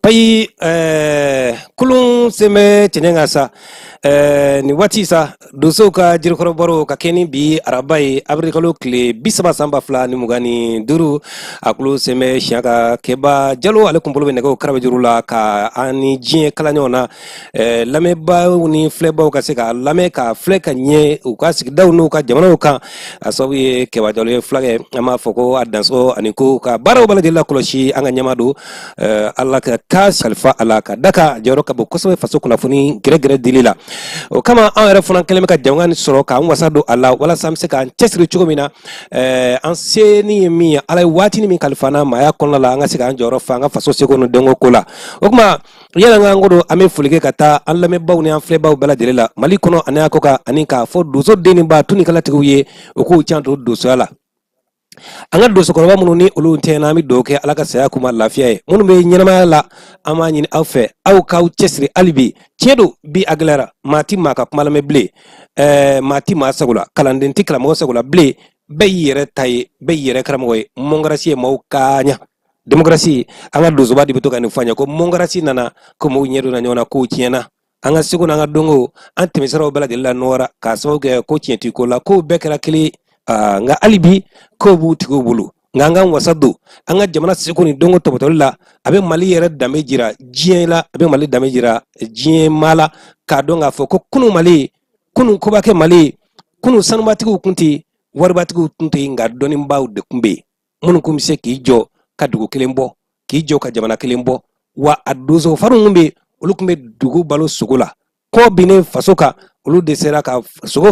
Payi kulun sen bɛ cɛncɛn kan sa. Nin waati sa, donsow ka jirikɔrɔ baro ka kɛ ni bi araba ye, abirikalo tile 30 san 2025, a kulo sen bɛ siɲɛ ka Kɛba Jalo, ale kun bolo bɛ nɛgɛw karafe juru la ka an ni diɲɛ kala ɲɔgɔn na, lamɛnbaaw ni filɛbaw ka se ka lamɛn ka filɛ ka ɲɛ u ka sigidaw n'u ka jamanaw kan. A sababu ye Kɛba Jalo ye fulakɛ, an b'a fɔ ko a dansɔgɔ ani ko ka baaraw bɛɛ lajɛlen lakɔlɔsi. An ka ɲɛmaa don, Ala ka ka kalifa a la ka da ka jɔyɔrɔ ka bon kosɛbɛ faso kunnafoni gɛrɛgɛrɛ dili la. O kama an yɛrɛ fana kɛlen bɛ ka jama nin sɔrɔ k'an wasa don a la, walasa an bɛ se k'an cɛsiri cogo min na, an se ni ye min ye, Ala ye waatinin min kalifa an na maaya kɔnɔna la, an ka se k'an jɔyɔrɔ fa an ka faso seko ni dɔnko ko la. O tuma yala an ko don, an bɛ foli kɛ ka taa an lamɛnbaaw ni an filɛbaaw bɛɛ lajɛlen la Mali kɔnɔ ani a kɔkan, ani k'a fɔ donso den ni ba tu ni kalatigiw ye, u k'u janto donsoya la. An ka donsokɔrɔba minnu ni olu tɛ n'an bɛ dugawu kɛ, Ala ka saya k'u ma lafiya ye. Minnu bɛ ɲɛnamaya la, an b'a ɲini aw fɛ, aw k'aw cɛsiri hali bi. Tiɲɛ don, bi a gɛlɛyara, maa ti maa ka kuma lamɛn bilen, maa ti maa sago la, kalanden ti karamɔgɔ sago la bilen. Bɛɛ y'i yɛrɛ ta ye, bɛɛ y'i yɛrɛ karamɔgɔ ye. Mɔnkarasi ye maaw ka ɲa demokarasi. An ka donsoba de bɛ to ka nin fɔ an ye ko mɔnkarasi nana, ko maaw ɲɛ donna ɲɔgɔn na, kow tiɲɛna. An ka seko n'an ka dɔnko, an tɛmɛsiraw bɛɛ lajɛlen la nɔgɔra k'a sababu kɛ ko tiɲɛ ti ko la, kow bɛɛ kɛra kelen. Nka hali bi kow b'u tigiw bolo. Nka an k'an wasa don an ka jamana seko ni dɔnko tɔpɔtɔli la. A bɛ Mali yɛrɛ danbe jira diɲɛ la, a bɛ Mali danbe jira diɲɛ maa la, k'a dɔn k'a fɔ ko kunun Mali, kunun kobakɛ Mali, kunun sanubatigiw kun tɛ, waribatigiw tun tɛ, nka dɔnnibaaw de tun bɛ yen, minnu kun bɛ se k'i jɔ ka dugu kelen bɔ, k'i jɔ ka jamana kelen bɔ. Wa a donso farinw kun bɛ, olu tun bɛ dugu balo sogo la. Kɔ binnen faso kan, olu de sera ka sogo